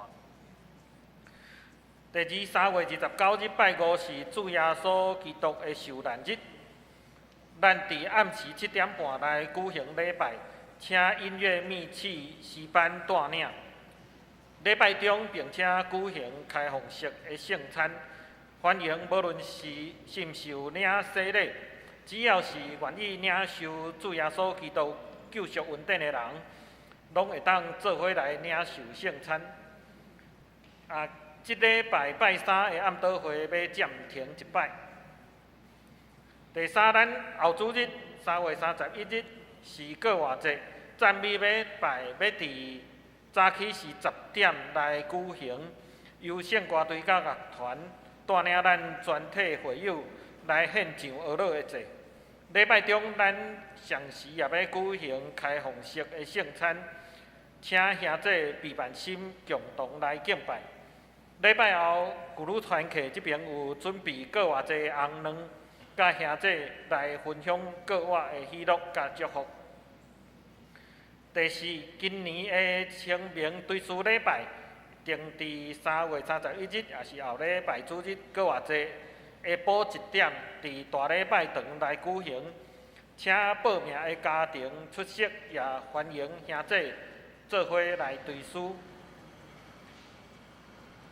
第二，3月29日拜五是主耶穌基督的受難日。咱佇暗時7點半來舉行禮拜，請音樂密契詩班帶領。禮拜中並且舉行開放式的聖餐，歡迎無論是是毋是有領洗禮，只要是願意領受主耶穌基督救贖恩典的人，攏會當做伙來領受聖餐。啊，這禮拜拜三的暗禱會欲暫停一擺。第三，咱後主日3月31日是過活節，讚美禮拜欲佇早起時10點來舉行，由聖歌隊佮樂團帶領咱全體會友來獻上哀樂的祭。禮拜中，咱上時也欲舉行開放式的聖餐，請兄弟備辦心共同來敬拜。禮拜後，舊女團契這邊有準備閣偌濟紅卵，佮兄弟來分享過活的喜樂佮祝福。第四，今年的清明追思禮拜定佇3月31日，也是後禮拜主日過活節下晡1點，佇大禮拜堂來舉行，請報名的家庭出席，也歡迎兄弟做伙來追思。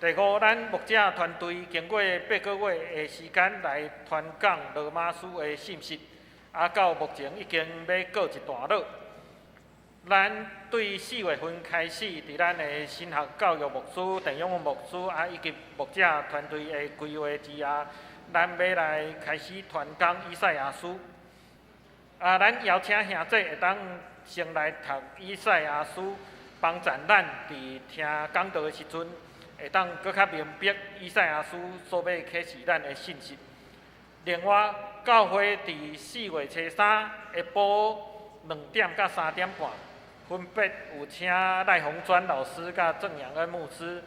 第五，咱牧者團隊經過8個月的時間來傳講羅馬書的信息，啊，到目前已經欲告一段落。咱對4月份開始，佇咱的神學教育牧師鄭永文牧師啊，以及牧者團隊的規劃之下，咱欲來開始傳講以賽亞書。啊，咱邀請兄弟會當先來讀以賽亞書，幫助咱佇聽講道的時陣，會當閣較明白以賽亞書所欲啟示咱的信息。另外，教會佇4月初三下晡2點到3點半，分別有請賴鴻專老師佮鄭陽恩牧師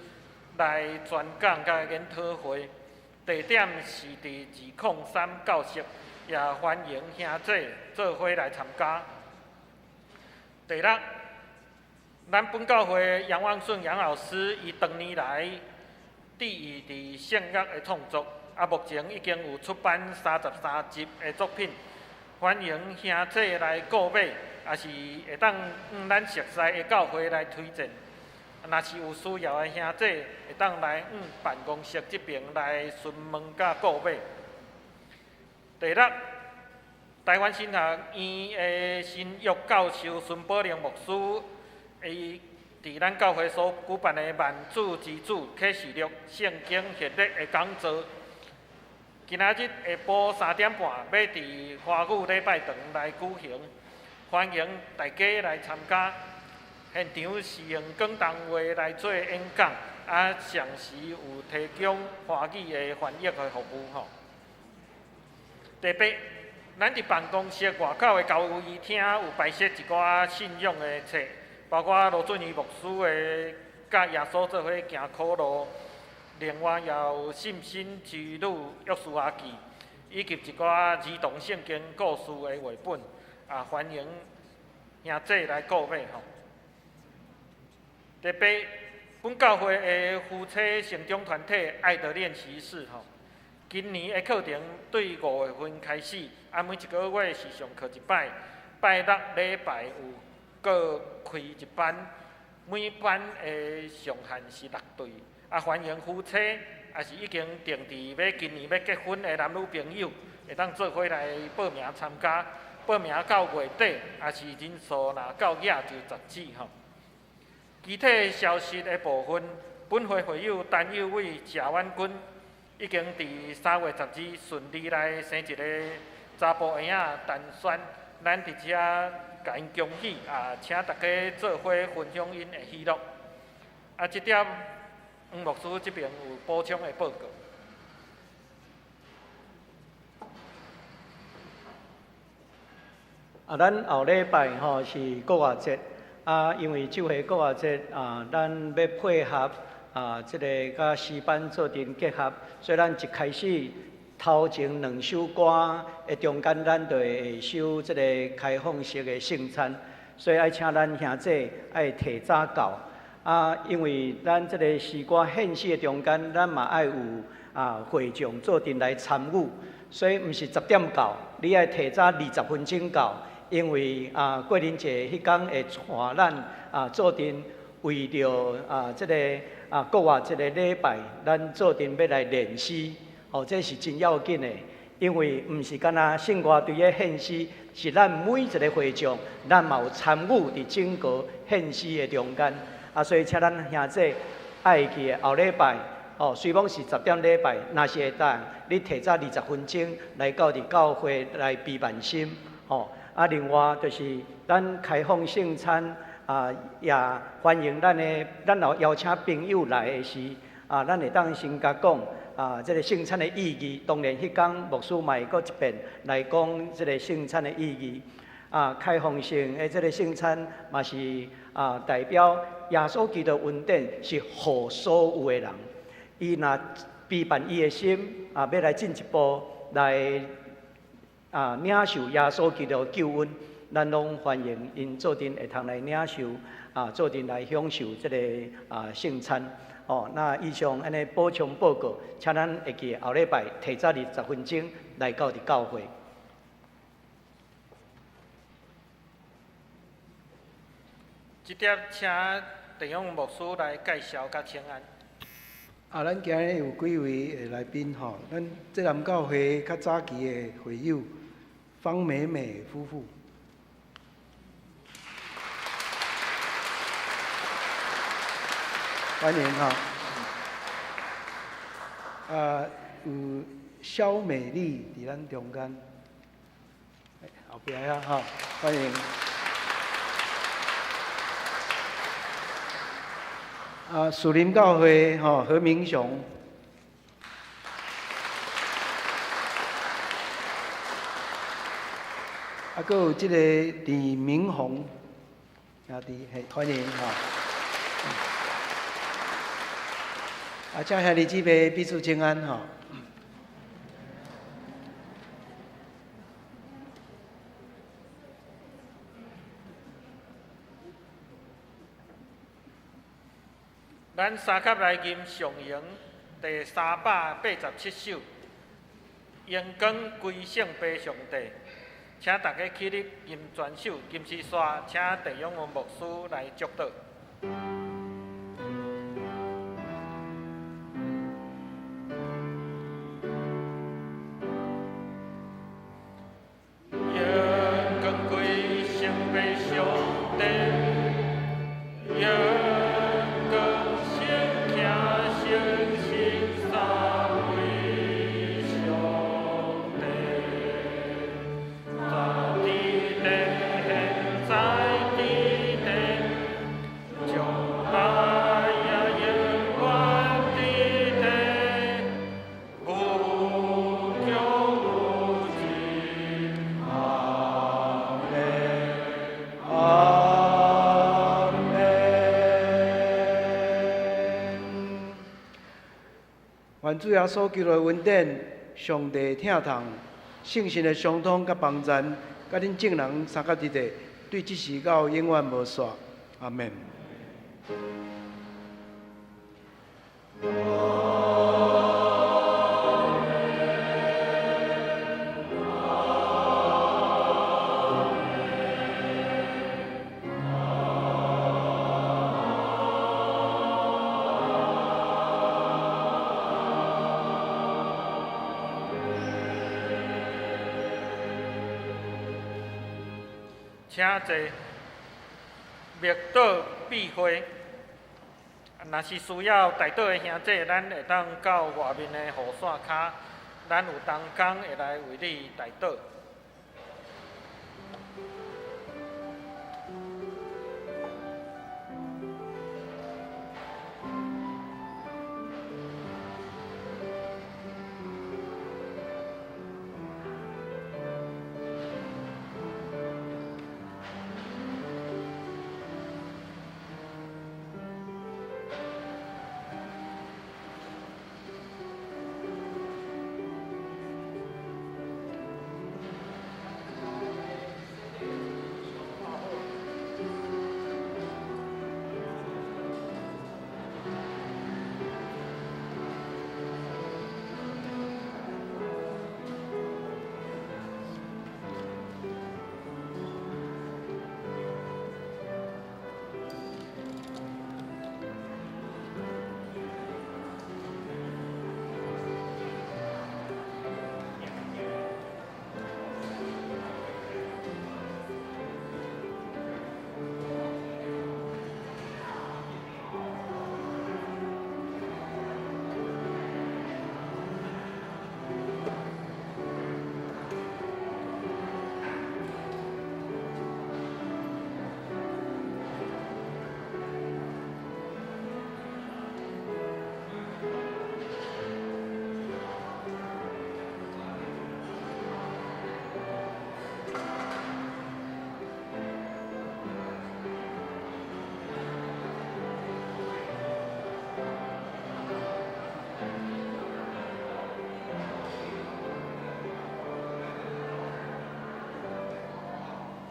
來傳講佮研討會。地點是佇203教室，也歡迎兄弟做伙來參加。第六，咱本教會楊萬順楊老師，伊長年來致意佇聖樂的創作，啊，目前已經有出版33集的作品，歡迎兄弟來購買，也是會當向咱熟似的教會來推薦。若是有需要的兄弟，會當來向辦公室這邊來詢問佮購買。第六，台灣神學院的新約教授孫寶玲牧師，伊佇咱教會所舉辦的萬主之主啟示錄聖經系列的講座，今仔日下晡3點半欲佇華語禮拜堂來舉行，歡迎大家來參加。現場是用廣東話來做演講，啊，同時有提供華語的翻譯的服務吼。第八，咱佇辦公室外口的交誼廳有擺設一寡信仰的冊，包括羅俊義牧師的《佮耶穌做伙行苦路》，另外也有《信心之旅約書亞記》，以及一寡兒童聖經故事的繪本，啊，歡迎兄弟來購買吼。第八，本教會的夫妻成長團體愛的練習室吼，今年的課程對5月份開始，啊，每一個月是上課一擺，拜六禮拜有各開一班，每班的上限是6對，啊，歡迎夫妻，抑是已經訂佇欲今年欲結婚的男女朋友，會當做伙來報名參加。報名到月底，抑是人數若夠額就截止吼。其他消息的部分，本會會友陳友偉、謝婉君已經佇3月12順利來生一个查埔嬰仔陳宣，咱佇遮共𪜶恭喜啊，請大家做伙分享𪜶的喜樂。啊，這點黃牧師這邊有補充的報告。啊，咱後禮拜吼是國外節，啊，因為這回國外節啊，咱欲配合啊，這个佮詩班做陣結合，所以咱一開始頭前兩首歌的中間，咱就會守這个開放式的聖餐，所以愛請咱兄弟愛提早到。啊，因為咱這个詩歌獻詩的中間，咱嘛愛有啊會眾做陣來參與，所以毋是10點到，你愛提早20分鐘到。因為啊，過年節彼工會帶咱啊做陣為著啊這个啊國外這个禮拜，咱做陣欲來練詩，哦，這是真要緊的，因為毋是干焦聖歌隊的獻詩，是咱每一个會眾，咱嘛有參與佇整個獻詩的中間。啊，所以請咱兄弟愛記的後禮拜，哦，雖講是10點禮拜，若是會當，你提早20分鐘來到佇教會來備萬心，吼。啊，另外就是咱開放聖餐啊，也歡迎咱的，咱若邀請朋友來的時，啊，咱會當先共講啊，這个聖餐的意義。當然，彼工牧師嘛會閣一遍來講這个聖餐的意義。啊，開放性的這个聖餐嘛是啊，代表耶穌基督恩典是予所有的人。伊若備辦伊的心啊，欲來進一步來。啊，領受耶穌基督救恩，咱攏歡迎𪜶做陣會通來領受，啊，做陣來享受這个啊聖餐。哦，那以上按呢補充報告，請咱會記後禮拜提早20分鐘來到佇教會。這點請鄭勇牧師來介紹佮請安。啊，咱今日有幾位的來賓吼，咱這南教會較早期的會友方美美夫婦，歡迎哈。啊，有蕭美麗佇咱中間，後壁遐哈，歡迎。啊，樹林教會吼何明雄，啊，閣有這个李明宏，兄弟嘿，歡迎吼。啊，請兄弟姊妹彼此請安吼。咱三級來吟上詠第387首，榮光歸聖父上帝，請大家起立吟全首，吟詩煞，請鄭永文牧師來祝禱。榮光歸聖父上帝，榮愿主耶穌基督的恩典、上帝疼痛、聖神的相通佮幫贊，佮恁眾人相佮佇咧，對這時到永遠無煞。阿門。請坐，默禱閉會。若是需要代禱的兄弟，咱會當到外面的雨傘跤，咱有同工會來為你代禱。